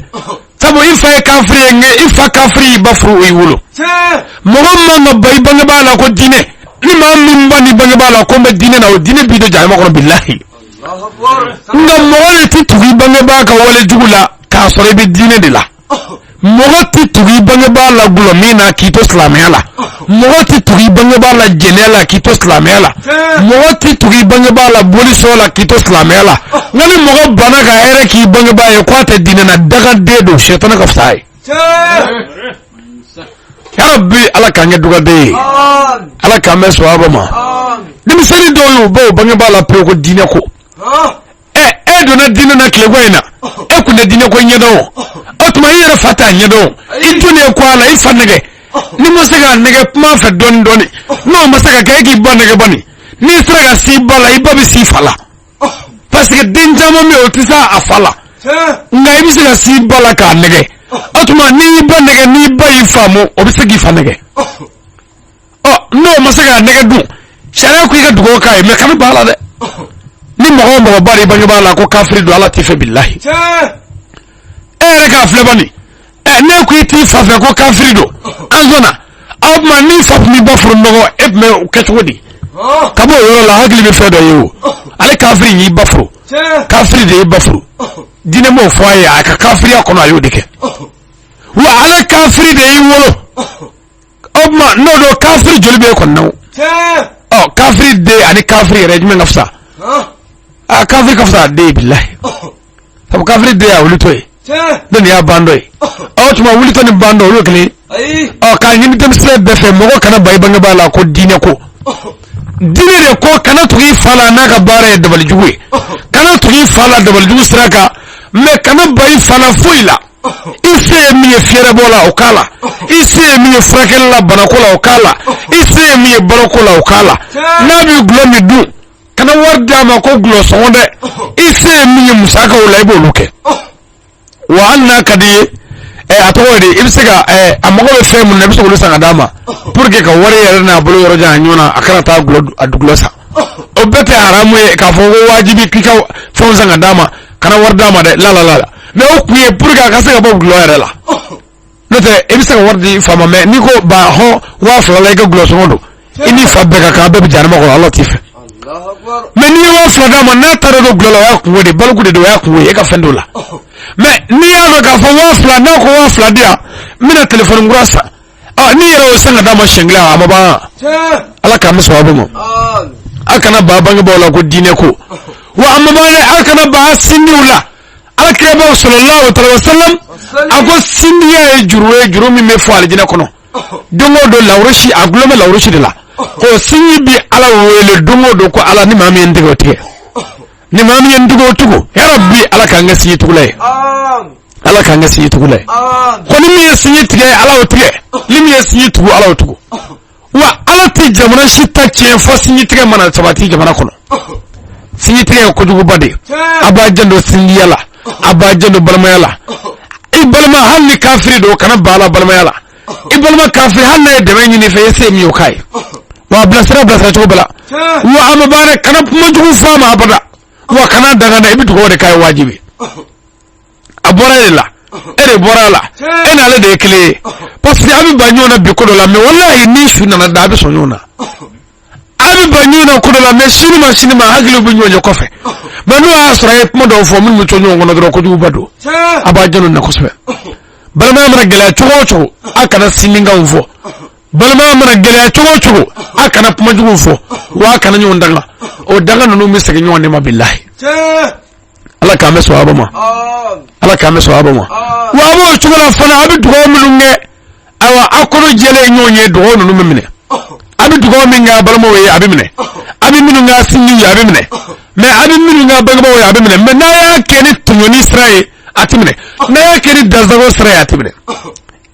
Sabu i fa ye kafiri ye, nka i fa kafiri y'i ba furu, o y'i wolo. Mɔgɔ man ka ban i bangebaa la ko diinɛ. Ni maa min ban i bangebaa la ko n bɛ diinɛ na, o diinɛ b'i don jahanama kɔnɔ, bilahi. Nka mɔgɔ de tɛ tugu i bangebaa ka wale jugu la k'a sɔrɔ i bɛ diinɛ de la. Mɔgɔ tɛ tugu i bangebaa la gulɔ min na k'i to silamɛya la. Mɔgɔ tɛ tugu i bangebaa la jɛnɛya la k'i to silamɛya la. Mɔgɔ tɛ tugu i bangebaa la bolisɔn la k'i to silamɛya la. Nka ni mɔgɔ banna ka hɛrɛ k'i bangebaa ye k'a tɛ diinɛ na, dagaden don, sɛtana ka fisa a ye. Yarabi, Ala k'an kɛ dugaden ye, Ala k'an bɛn sawaba ma. Denmisɛnnin dɔw y'u baw bangebaa la pewu ko diinɛ ko. Ɛ, e donna diinɛ na tileko in na, e kun tɛ diinɛ ko ɲɛdɔn. O tuma i yɛrɛ fa t'a ɲɛdɔn, i dun de ko a la, i fa nɛgɛ. N'i ma se k'a nɛgɛ, kuma fɛ dɔɔni dɔɔni. N'o ma se ka kɛ, e k'i ba nɛgɛ bani. N'i sera ka s'i ba la, i ba bɛ s'i fa la, parce que den caman bɛ yen, o tɛ se a fa la, nka i bɛ se ka s'i ba la k'a nɛgɛ. O tuma n'i y'i ba nɛgɛ, n'i ba y'i faamu, o bɛ se k'i fa nɛgɛ. Ɔ, n'o ma se k'a nɛgɛ dun, sariya ko i ka dugawu k'a ye, mais kana ban a la dɛ. Ni mɔgɔ o mɔgɔ bari i bangebaa la ko kafiri don, Ala t'i fɛ, bilahi. E yɛrɛ k'a filɛ bani. Ɛ, ne ko i t'i fa fɛ ko kafiri don, an sɔnna. O tuma n'i fa tun b'i ba furu nɔgɔ, e tun bɛ o kɛ cogo di? Ka bɔ o yɔrɔ la, hakili bɛ fɛn dɔ ye. O ale kafiri y'i ba furu, kafiri de y'i ba furu. Diinɛ m'o fɔ a ye, a ka kafiriya kɔnɔ a y'o de kɛ. Wa ale kafiri de y'i wolo. O tuma n'o don, kafiri joli b'e kɔnɔ na o? Ɔ, kafiri den ani kafiri yɛrɛ, jumɛn ka fisa? A kafiri ka fisa a den ye, bilahi. Sabu kafiri den y'a wulitɔ ye, ne nin y'a bandɔ ye. Ɔ tuma wulitɔ ni bandɔ, olu ye kelen. Ɔ, k'a ɲini denmisɛn bɛɛ fɛ, mɔgɔ kana ban i bangebaa la ko diinɛ ko. Diinɛ de ko kana tugu i fa la n'a ka baara ye dabalijugu ye, kana tugu i fa la dabalijugu sira kan, mais kana ban i fa la foyi la. I se ye min ye fiyɛrɛbɔ la, o k'a la. I se ye min ye furakɛli la, banako la, o k'a la. I se ye min ye baloko la, o k'a la. N'a bɛ gulɔ min dun, kana wari d'a ma ko gulɔ sɔngɔ dɛ. I se ye min ye musakaw la, i b'olu kɛ. Wa hali n'a ka di ye, ɛ, a tɔgɔ ye di, i bɛ se ka ɛ, a mago bɛ fɛn mun na, i bɛ se k'olu san ka d'a ma pour que ka wari yɛrɛ n'a bolo yɔrɔ jan ɲɔgɔn na, a kana taa gulɔ a dugulɔ san. O bɛɛ tɛ haramu ye k'a fɔ ko wajibi k'i ka fɛnw san ka d'a ma, kana wari d'a ma dɛ, la la la la. Mais o kun ye pour que a ka se ka bɔ gulɔ yɛrɛ la. N'o tɛ, i bɛ se ka wari di fa ma, mais n'i ko ba hɔn 2000 la, i ka gulɔ sɔngɔ don, i ni fa bɛɛ ka kan, a bɛɛ bɛ jahanama kɔnɔ, Ala t'i fɛ. Mais n'i ye 2000 d'a ma, n'a taara don gulɔ la, o y'a kungo de, baloku de don, o y'a kungo ye, e ka fɛn t'o la. Mais n'i y'a dɔn k'a fɔ 2000, n'a ko 2000 di yan, n bɛna telefɔni kura san. Ɔ, n'i yɛrɛ y'o san ka d'a ma siɲɛ kelen, a ma ban. Ala k'an bɛ sababu ma. A kana ban bangebaaw la ko diinɛ ko. Wa a ma ban dɛ, a kana ban sindiw la. Ala kiraba sallallahu alaihi wasallam a ko sindiya ye juru ye, juru min bɛ fɔ alijinɛ kɔnɔ don o don. Lawurusi a gulon bɛ lawurusi de la ko sinji bi Ala wele don o don ko Ala, ni maa min ye n tigɛ, o tigɛ, ni maa min ye n tugu, o tugu. Yarabi, Ala k'an kɛ sinji tugula ye, Ala k'an kɛ sinji tugula ye. Ko ni min ye sinji tigɛ, Ala o tigɛ, ni min ye sinji tugu, Ala o tugu. Wa Ala tɛ jamana si ta tiɲɛ fɔ sinji tigɛ mana sabati jamana kɔnɔ. Sinji tigɛ ye kojuguba de ye. A b'a janto sinjiya la, a b'a janto balimaya la. I balima, hali ni kafiri don, kana ban a la balimaya la. I balima kafiri, hali n'a ye dɛmɛ ɲini i fɛ, i se ye min ye, o k'a ye. Wa a bilasira, bilasira cogo bɛɛ la. Wa a ma ban dɛ, kana kuma jugu fɔ a ma abada. Wa kana danga dɛ, i bɛ dugawu de k'a ye, wajibi. A bɔra e de la, e de bɔra a la, e n'ale de ye kelen ye. Parce que a bɛ ban ɲɔgɔn na bi ko dɔ la, mais walahi, ni su nana da, a bɛ sɔn ɲɔgɔn na. A bɛ ban ɲɔgɔn na ko dɔ la, mais sini ma, sini ma, hakiliw bɛ ɲɔgɔn ye kɔfɛ. Mais n'o y'a sɔrɔ a ye kuma dɔw fɔ minnu bɛ to ɲɔgɔn kɔnɔ dɔrɔn, kojuguba don. A b'a janto na kosɛbɛ. Balimaya mana gɛlɛya cogo o cogo, a kana sindikanw fɔ. Balimaya mana gɛlɛya cogo o cogo, a kana kuma juguw fɔ. Wa a kana ɲɔgɔn danga. O danga ninnu bɛ segin ɲɔgɔn de ma, bilahi. Ala k'an bɛ sɔn ma, Ala k'an bɛ sɔn ma. Wa a b'o cogo la fana, a bɛ dugawu minnu kɛ, ayiwa, aw kɔnɔ jɛlen ɲɔgɔn ye, dugawu ninnu bɛ minɛ. A bɛ dugawu min kɛ a balimaw ye, a bɛ minɛ. A bɛ minnu kɛ a sinjiw ye, a bɛ minɛ. Mais a bɛ minnu k'a bangebaaw ye, a bɛ minɛ. Mais n'a y'a kɛ ni tɔɲɔni sira ye, a tɛ minɛ. N'a y'a kɛ ni dansago sira ye, a tɛ minɛ.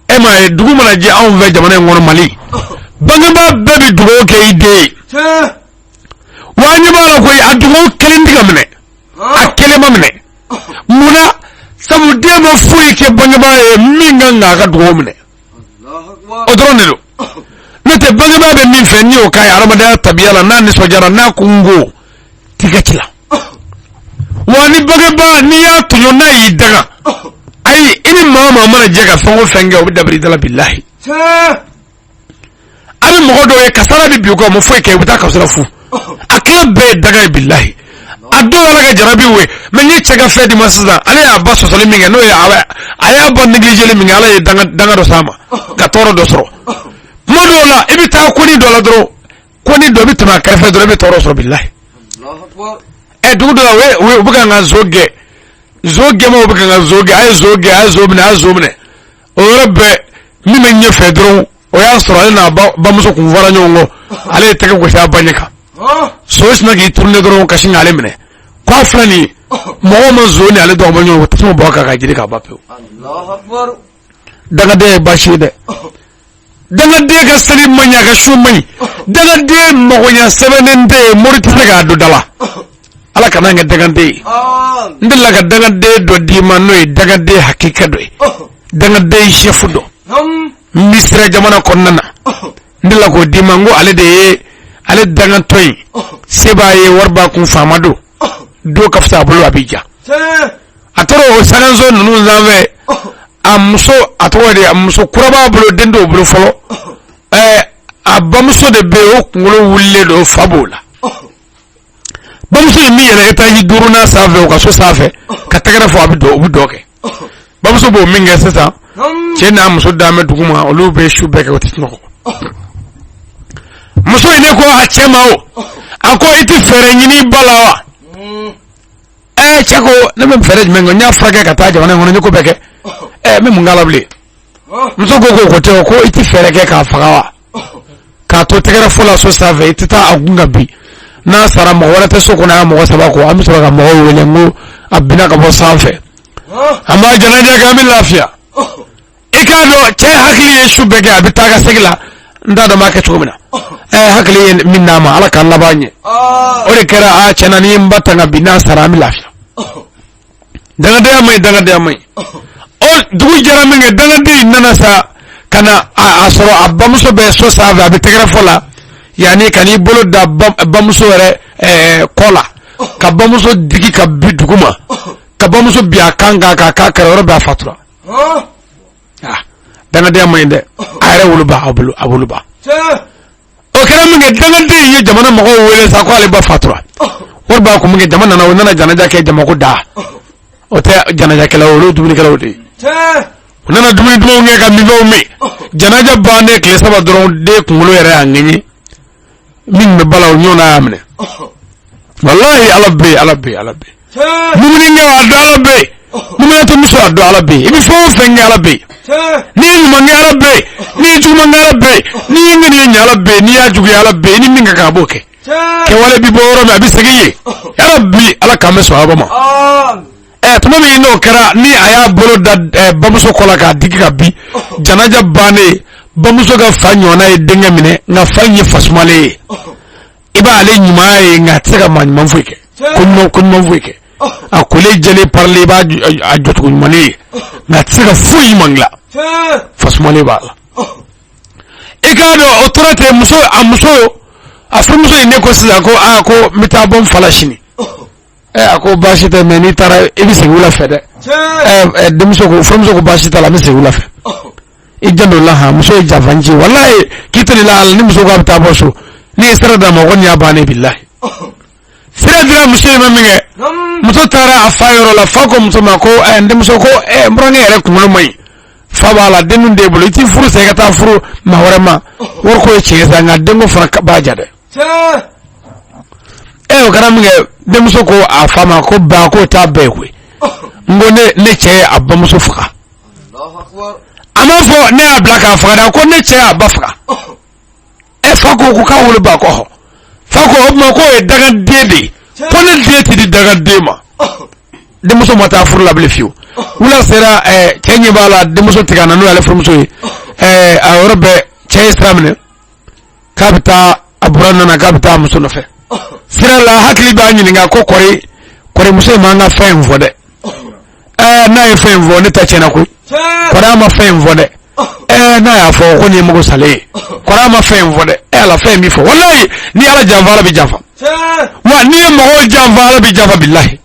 E m'a ye, dugu mana jɛ anw fɛ jamana in kɔnɔ, Mali, bangebaa bɛɛ bɛ dugawu kɛ i den ye. Wa an ɲɛ b'a la koyi, a dugawu kelen tɛ ka minɛ, a kelen ma minɛ. Mun na? Sabu den ma foyi kɛ bangebaa ye min kan k'a ka dugawu minɛ. O dɔrɔn de don. N'o tɛ, bangebaa bɛ min fɛ, n'i y'o k'a ye adamadenya tabiya la, n'a nisɔndiyara, n'a ko n ko t'i ka ci la. Wa ni bangebaa, n'i y'a tɔɲɔ, n'a y'i danga, ayi, i ni maa o maa mana jɛ ka fɛn o fɛn kɛ, o bɛ dabiri i da la, bilahi. A bɛ mɔgɔ dɔw ye, kasara bɛ bin u kan, u ma foyi kɛ, u bɛ taa kaso la fu. A tila bɛɛ ye danga ye, bilahi. A dɔw ala ka jarabi we. Mais n ye cɛ ka fɛn di ma sisan, ale y'a ba sɔsɔli min kɛ, n'o ye a y'a ba négligeli min kɛ, ala ye danga dɔ s'a ma ka tɔɔrɔ dɔ sɔrɔ. Tuma dɔw la, i bɛ taa koni dɔ la dɔrɔn, koni dɔ bɛ tɛmɛ a kɛrɛfɛ dɔrɔn, i bɛ tɔɔrɔ sɔrɔ, bilahi. Ɛ, dugu dɔ la, u bɛ ka n ka zo gɛn, zo gɛnmaw bɛ ka n ka zo gɛn. A ye zo gɛn, a ye zo minɛ, a ye zo minɛ. O yɔrɔ bɛɛ, min bɛ ɲɛfɛ dɔrɔn, o y'a sɔrɔ ale n'a bamuso kun fɔra ɲɔgɔn kɔ. Ale ye tɛgɛ gosi a ba ɲɛ kan, so sinna k'i tourner dɔrɔn ka sin k'ale minɛ. K'a filɛ nin ye, mɔgɔw ma zo ni ale dɔgɔ bɔ ɲɔgɔn kɔ, tasuma bɔ a kan ka jiri k'a ba pewu. Dangaden ye baasi ye dɛ. Dangaden ka seli man ɲi, a ka sun man ɲi. Dangaden magoɲa sɛbɛnnen tɛ yen, mori tɛ se k'a don da la. Ala kana n kɛ dangaden ye. N delila ka dangaden dɔ d'i ma, n'o ye dangaden hakika dɔ ye, dangaden chef dɔ Misira jamana kɔnɔna na. N delila k'o d'i ma, n ko ale de ye ale dangatɔ in se b'a ye, wari b'a kun, faama don, don ka fisa a bolo, a b'i ja. A tora o sankanso ninnu sanfɛ, a muso, a tɔgɔ de, a muso kura b'a bolo, den t'o bolo fɔlɔ. Ɛɛ, a bamuso de bɛ yen, o kunkolo wulilen don, fa b'o la. Bamuso in bɛ yɛlɛ étage duurunan sanfɛ, o ka so sanfɛ, ka tɛgɛrɛ fɔ, a bɛ dɔn, u bɛ dɔn kɛ. Bamuso b'o min kɛ sisan, cɛ n'a muso dalen bɛ dugu ma, olu bɛ su bɛɛ kɛ, o tɛ sunɔgɔ. Muso in ne ko a cɛ ma, o a ko i tɛ fɛɛrɛ ɲini i ba la wa? Ɛɛ, cɛ ko ne bɛ fɛɛrɛ jumɛn kɛ? N y'a furakɛ ka taa jamana in kɔnɔ, n ye ko bɛɛ kɛ. Ɛɛ, n bɛ mun k'a la bilen? Muso ko ko tɛ o, ko i tɛ fɛɛrɛ kɛ k'a faga wa? K'a to tɛgɛrɛ fɔ la so sanfɛ, i tɛ taa a kun ka bin. N'a sara, mɔgɔ wɛrɛ tɛ so kɔnɔ yan mɔgɔ saba kɔ, an bɛ sɔrɔ ka mɔgɔw wele n ko a binna ka bɔ sanfɛ, an b'a janaja kɛ, an bɛ lafiya. I k'a dɔn, cɛ hakili ye su bɛɛ kɛ a bɛ taa ka segin la, n t'a dɔn n b'a kɛ cogo min na. Ɛ, hakili ye min d'a ma, Ala k'an laban ɲɛ. O de kɛra. A tiɲɛ na, n'i ye n ba ta ka bin, n'a sara, an bɛ lafiya. Dangadenya man ɲi, dangadenya man ɲi. O dugu jɛra min kɛ, dangaden in nana sa ka na a sɔrɔ a bamuso bɛ so sanfɛ, a bɛ tɛgɛrɛ fɔ la, yanni ka n'i bolo da bamuso yɛrɛ kɔ la, ka bamuso digi ka bin duguma, ka bamuso bin a kan kan, k'a k'a kɛrɛ yɔrɔ bɛɛ, a fatura. Dangadenya man ɲi dɛ. A yɛrɛ woloba, a bolo, a woloba. O kɛra min kɛ, dangaden in ye jamana mɔgɔw wele sa ko ale ba fatura, wari b'a kun min kɛ, jama nana, o nana janaja kɛ, jamako da o tɛ janajakɛlaw, olu dumunikɛlaw de ye. U nana dumuni dumanw kɛ ka minfɛnw min. Janaja bannen tile 3 dɔrɔn, den kunkolo yɛrɛ y'a ŋɛɲɛ, min bɛ ba la, o ɲɔgɔnna y'a minɛ. Walahi, Ala bɛ yen, Ala bɛ yen, Ala bɛ yen. Mumini kɛ, a dɔn Ala bɛ yen. Muminatɔ muso, a dɔn Ala bɛ yen. I bɛ fɛn o fɛn kɛ, Ala bɛ yen. N'i ye ɲuman kɛ, Ala bɛ yen. N'i ye juguman kɛ, Ala bɛ yen. N'i ye ŋaniya ɲɛ, Ala bɛ yen. N'i y'a juguya, Ala bɛ yen. Ni min ka kan, a b'o kɛ. Kɛwale bi bɔ yɔrɔ min, a bɛ segin yen. Yarabi, Ala k'an bɛ sɔn ma. Ɛ, tuma min n'o kɛra, ni a y'a bolo da bamuso kɔ la k'a digi ka bin, janaja bannen, bamuso ka fa ɲɔgɔnna ye denkɛ minɛ, nka fa in ye fasumalen ye. I b'ale ɲumanya ye, nka a tɛ se ka maa ɲuman foyi kɛ, ko ɲuman, ko ɲuman foyi kɛ. A kolen jɛlen parelen, i b'a a jɔcogo ɲumanen ye, nka a tɛ se ka foyi ɲuman dilan, fasumalen b'a la. I k'a dɔn, o tora ten. Muso, a muso, a furumuso in ne ko sisan ko aa, ko n bɛ taa bɔ n fa la sini. Ɛ, a ko baasi tɛ, mais n'i taara, i bɛ segin wula fɛ dɛ. Ɛ ɛ, denmuso ko, furumuso ko baasi t'a la, n bɛ segin wula fɛ. I janto la han, muso ye janfanci, walayi, k'i to nin la, ni muso ko a bɛ taa bɔ so, n'i ye sira d'a ma, o kɔni y'a bannen, bilahi. Sira dira muso in ma min kɛ, muso taara a fa yɔrɔ la. Fa ko muso ma ko ɛ, n denmuso, ko ɛ, n burankɛ yɛrɛ kunkolo man ɲi, fa b'a la, den dun t'e bolo, i t'i furu sa, i ka taa furu maa wɛrɛ ma. Wariko ye tiɲɛ sa, nka denko fana b'a ja dɛ. Ɛ, o kɛra min kɛ, denmuso ko a fa ma ko ba, k'o t'a bɛɛ ye koyi. N ko ne cɛ ye a bamuso faga. A m'a fɔ ne y'a bila k'a faga dɛ, ko ne cɛ y'a ba faga. Ɛ, fa ko k'a wolo ba kɔ. Fa ko o tuma k'o ye dangaden de ye, Ko ne den tɛ di dangaden ma. Denmuso ma taa furu la bilen fiyewu. Wula sera, cɛ ɲɛ b'a la denmuso tigɛ na n'o y'ale furumuso ye. A yɔrɔ bɛɛ cɛ ye sira minɛ k'a bɛ taa, a buran nana k'a bɛ taa muso nɔfɛ. Sira la hakili b'a ɲininka ko kɔri kɔri muso in m'an ka fɛn in fɔ dɛ. N'a ye fɛn in fɔ ne ta tiɲɛna koyi. Kɔri a ma fɛn in fɔ dɛ. N'a y'a fɔ ko nin ye mago salen ye. Kɔri a ma fɛn in fɔ dɛ. Ala fɛn in b'i fɔ walayi ni Ala janfa Ala bɛ janfa. Wa n'i ye mɔgɔw janfa Ala bɛ janfa bilahi.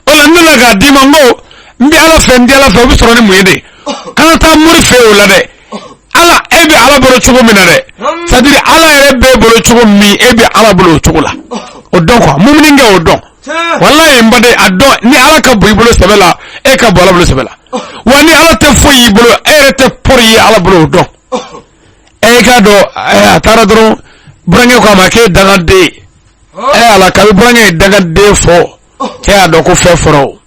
O la n nana k'a d'i ma n ko n bɛ Ala fɛ n tɛ Ala fɛ o bɛ sɔrɔ ni mun ye de. Kana taa mori fɛ o la dɛ. Ala e bɛ Ala bolo cogo min na dɛ. C'est à dire Ala yɛrɛ b'e bolo cogo min e bɛ Ala bolo o cogo la. O dɔn quoi mumini kɛ o dɔn. Walayi n baden a dɔn ni Ala ka bon i bolo sɛbɛ la e ka bon Ala bolo sɛbɛ la. Wa ni Ala tɛ foyi y'i bolo e yɛrɛ tɛ pɔri ye Ala bolo o dɔn. E k'a dɔn a taara dɔrɔn burankɛ ko a ma k'e ye dangaden ye. Ala kabi burankɛ ye dangaden fɔ cɛ y'a dɔn ko fɛn fɔra o.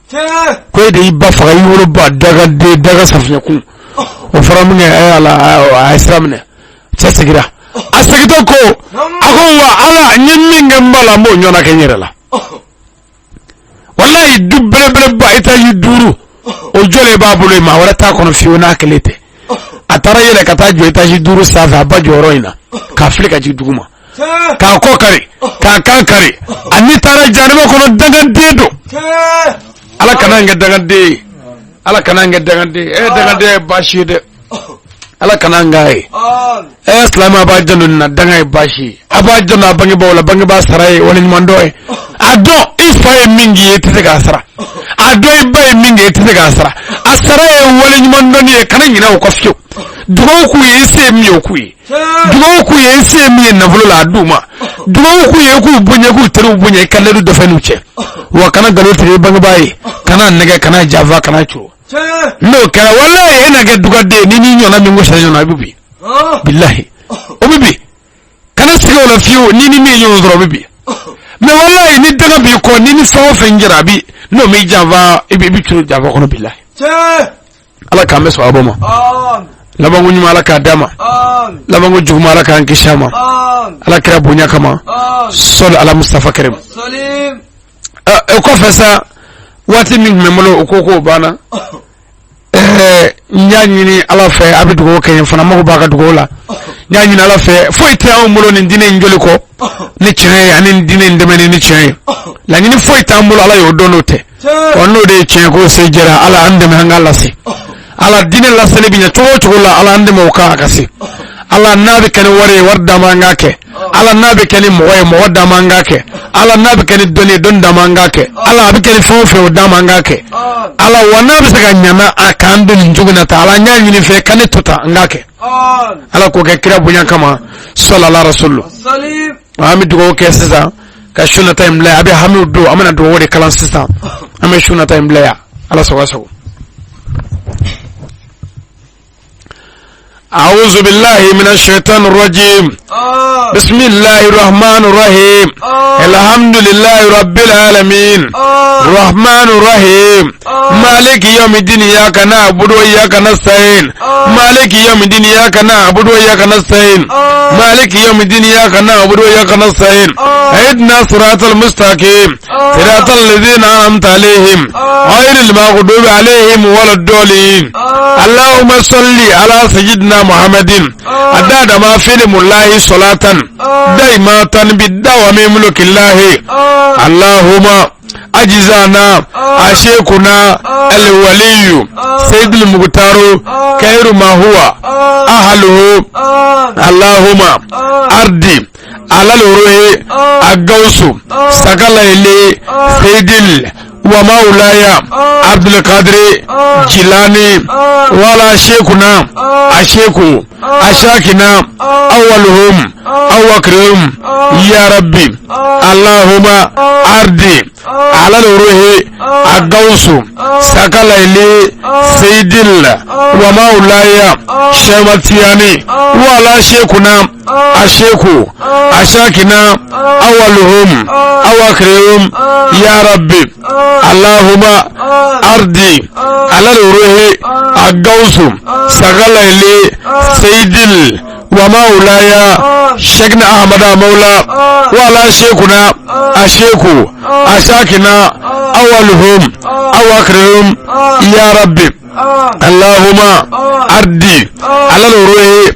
Ko e de y'i ba faga i woloba dangaden danga safunɛkun. O fɔra min kɛ Ala a ye sira minɛ. Cɛ seginna a segintɔ ko a ko wa Ala n ye min kɛ n ba la n b'o ɲɔgɔnna kɛ n yɛrɛ la. Walayi du belebeleba étage 5 o jɔlen b'a bolo yen maa wɛrɛ t'a kɔnɔ fiyewu n'a kelen tɛ. A taara yɛlɛ ka taa jɔ étage 5 sanfɛ a ba jɔyɔrɔ in na k'a fili ka jigin dugu ma k'a kɔ kari k'a kan kari a ni taara jahanama kɔnɔ dangaden don. Ala kana n kɛ dangaden ye. Ala kana n kɛ dangaden ye. Dangaden ye baasi ye dɛ. Ala kana n k'a ye. Silamɛ a b'a janto nin na danga ye baasi ye. A b'a janto a bangebaaw la bangebaa sara ye waleɲumandɔn ye. A dɔn i fa ye min k'i ye i tɛ se k'a sara. A dɔn i ba ye min kɛ i tɛ se k'a sara. A sara ye waleɲumandɔnni ye kana ɲinɛ o kɔ fiyewu. Dugawu k'u ye i se ye min ye o k'u ye. Dugawu k'u ye i se ye min ye nafolo la a d'u ma. Dugawu k'u ye k'u bonya k'u teriw bonya i ka layidu dɔ fɛn n'u cɛ. Wa kana nkalon tigɛ i bangebaa ye. Kana nɛgɛ kana janfa kana coron. N'o kɛra walayi e na kɛ dugaden ni n'i ɲɔgɔnna min gosira ɲɔgɔn na i bɛ bin. Bilahi o bɛ bin. Kana sigi o la fiyewu ni ni min ye ɲɔgɔn sɔrɔ o bɛ bin. Mais walayi ni danga b'i kɔ ni ni fɛn o fɛn jɛra a bi n'o m'i janfa i bɛ curu janfa kɔnɔ bilahi. Ala k'an bɛ sɔn ma. Labanko ɲuman Ala k'a d'a ma. Labanko juguman Ala k'an kisi a ma. Ala kira bonya kama. Sɔli ala Mustafa karim. O kɔfɛ sa waati min tun bɛ n bolo o ko k'o banna. N y'a ɲini Ala fɛ a bɛ dugawu kɛ n ye fana n mago b'a ka dugawu la. N y'a ɲini Ala fɛ foyi tɛ anw bolo nin diinɛ in joli kɔ ni tiɲɛ ye ani nin diinɛ in dɛmɛni ni tiɲɛ ye. Laɲini foyi t'an bolo Ala y'o dɔn n'o tɛ. Wa n'o de ye tiɲɛ k'o se jɛra Ala an dɛmɛ an k'a lase. Ala diinɛ laseli bɛ ɲɛ cogo o cogo la Ala an dɛmɛ o kan a ka se. Ala n'a bɛ kɛ ni wari ye wari d'an ma an k'a kɛ. Ala n'a bɛ kɛ ni mɔgɔ ye mɔgɔ d'an ma an k'a kɛ. Ala n'a bɛ kɛ ni dɔnni ye dɔnni d'an ma an k'a kɛ. Ala a bɛ kɛ ni fɛn o fɛn o d'an ma an k'a kɛ. Ala wa n'a bɛ se ka ɲana a k'an don nin cogo in na tan Ala n y'a ɲini fɛ ka ne to tan an k'a kɛ. Ala k'o kɛ kira bonya kama sɔlala rasulu. An bɛ dugawu kɛ sisan ka su nata in bila yan. A bɛ hamiw don an bɛna dugawu de kalan sisan. An bɛ su nata in bila yan. Ala sago sago. أعوذ بالله من الشيطان الرجيم. بسم الله الرحمن الرحيم. الحمد لله رب العالمين. الرحمن الرحيم. مالك يوم الدين إياك نعبد وإياك نستعين. مالك يوم الدين إياك نعبد وإياك نستعين. مالك يوم الدين إياك نعبد وإياك نستعين. اهدنا صراط المستقيم. صراط الذين أنعمت عليهم غير المغضوب عليهم ولا الضالين. اللهم صل على سيدنا محمد عدد ما في الله صلاة دائمة بالدوام ملك الله. اللهم أجزانا أشيكنا الولي سيد المختار خير ما هو أهله. اللهم أرضي على الروح الغوث سقل إلي سيد ومولاي عبد القادر جيلاني ولا شيخنا الشيخ أشاكنا أولهم أو أكرم يا ربي. اللهم أرضي على الروح الغوث سقل إلي سيد ومولاي شمتياني ولا شيخنا الشيخ أشاكنا أولهم أو أكرم يا ربي. اللهم أرضي على الروح الغوث سقل إلي سيد Wa mawlaya Sheikhna Ahmada Mawla wa ala Sheikhuna Asheku Ashakina awaluhum awakirihum ya Rabbi Allahumma ardi ala ruhi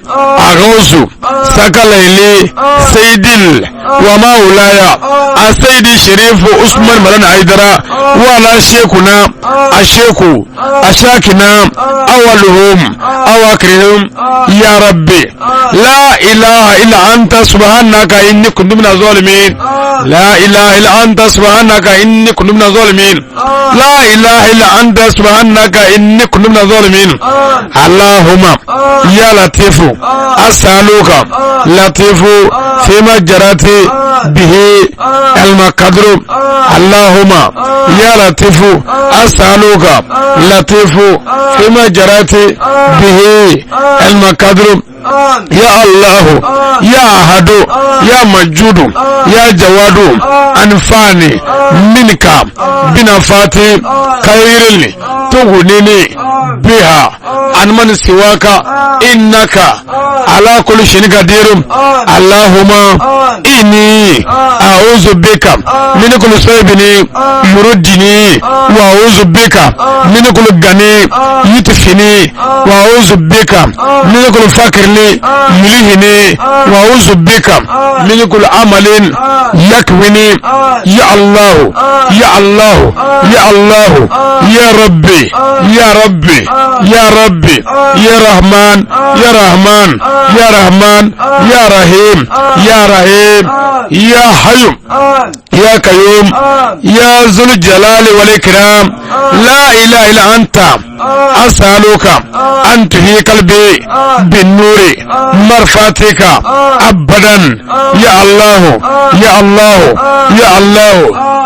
aghawsu sakalaili sayyidil wa mawlaya asayidi sherifu Usman Madani Haidara wa ala Sheikhuna Asheku ashakina awaluhum awakirihum ya Rabbi la ilaha illa anta subhanaka inni kuntu minaz zalimin la ilaha illa anta subhanaka inni kuntu minaz zalimin la ilaha illa anta subhanaka inni kuntu minaz zalimin Allahumma ya latifu as'aluka latifu fima jarati bihi al-maqadru Allahumma ya latifu as'aluka latifu fima jarati bihi al-maqadru ya Allah ya ahadu ya majudu ya jawadu anfani minka binafati khairin tughnini biha an man siwaka innaka ala kulli shay'in qadir Allahumma inni a'udhu bika min kulli saybin yurdini wa a'udhu bika min kulli gani yutfini wa a'udhu bika min kulli fakrin yulhini wa a'udhu bika min kulli amalin yakwini ya Allah ya Allah ya Allah ya Rabbi ya Rabbi ya Rabbi ya Rahman ya Rahman ya Rahman ya Rahim ya Rahim ya Hayy ya Qayyum ya Zul Jalali wal Ikram la ilaha illa anta as'aluka an tuhi qalbi bin nuri marfatika abadan ya Allah ya Allah ya Allah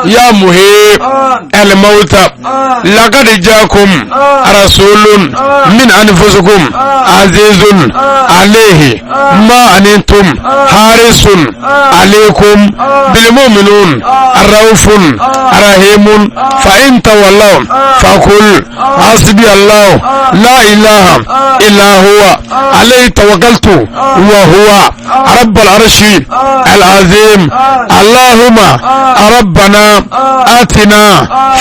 ya muhib al mauta laqad jaakum rasulun min anfusikum azizun alayhi ma anantum harisun alaykum bil mu'minun raufun rahimun fa in tawallaw faqul hasbi Allah la ilaha illa huwa alayhi tawakkaltu wa huwa rabbul arshi al azim Allahumma rabbana atina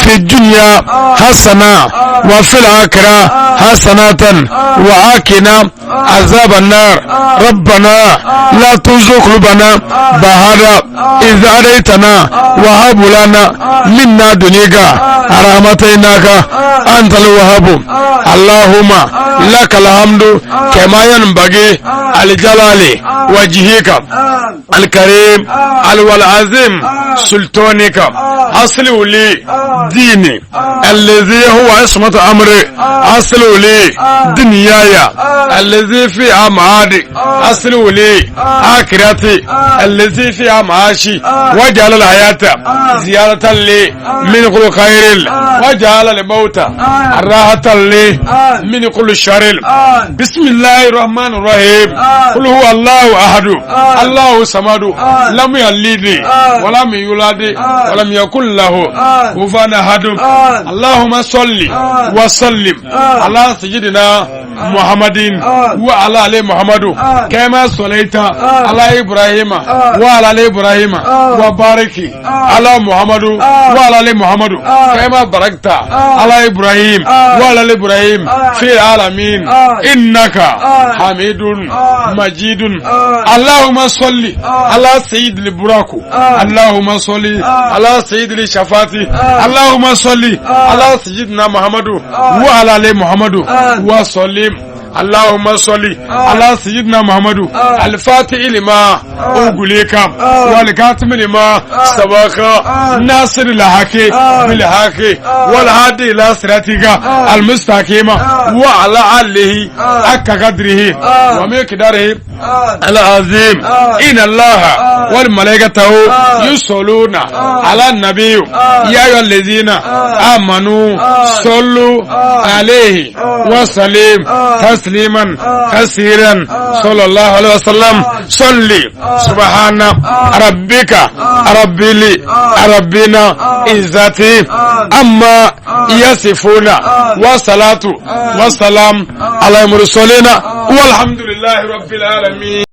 fi dunya hasana wa fil akhirah hasanatan wa akina عذاب النار ربنا لا تزغ قلوبنا بعد إذ هديتنا وهب لنا من لدنك رحمة إنك أنت الوهاب اللهم لك الحمد كما ينبغي لجلال وجهك الكريم والعظيم سلطانك أصلح لي ديني الذي هو عصمة أمري أصلح لي دنياي الذي فيها معادي أصلح لي آخرتي الذي فيها معاشي واجعل الحياة زيادة لي من كل خير واجعل الموت راحة لي من كل شر بسم الله الرحمن الرحيم قل هو الله أحد الله الصمد لم يلد ولم يولد ولم يكن له كفوا أحد اللهم صل وسلم على سيدنا محمد وعلى آل محمد كما صليت على إبراهيم وعلى آل إبراهيم وبارك على محمد وعلى آل محمد كما باركت على إبراهيم وعلى آل إبراهيم في العالمين إنك حميد مجيد اللهم صل على سيد البراك اللهم صل على سيد الشفاعة اللهم صل على سيدنا محمد وعلى آل محمد وسلم اللهم صل على سيدنا محمد الفاتح لما أغلق والكاتم لما سبق ناصر الحق بالحق والهادي إلى صراطك المستقيم وعلى آله حق قدره ومقداره العظيم إن الله والملائكته يصلون على النبي يا أيها الذين آمنوا صلوا عليه وسلم تسليما كثيرا صلى الله عليه وسلم صلي سبحان ربك رب ربنا عزتي أما يصفون والصلاة والسلام على المرسلين والحمد لله رب العالمين.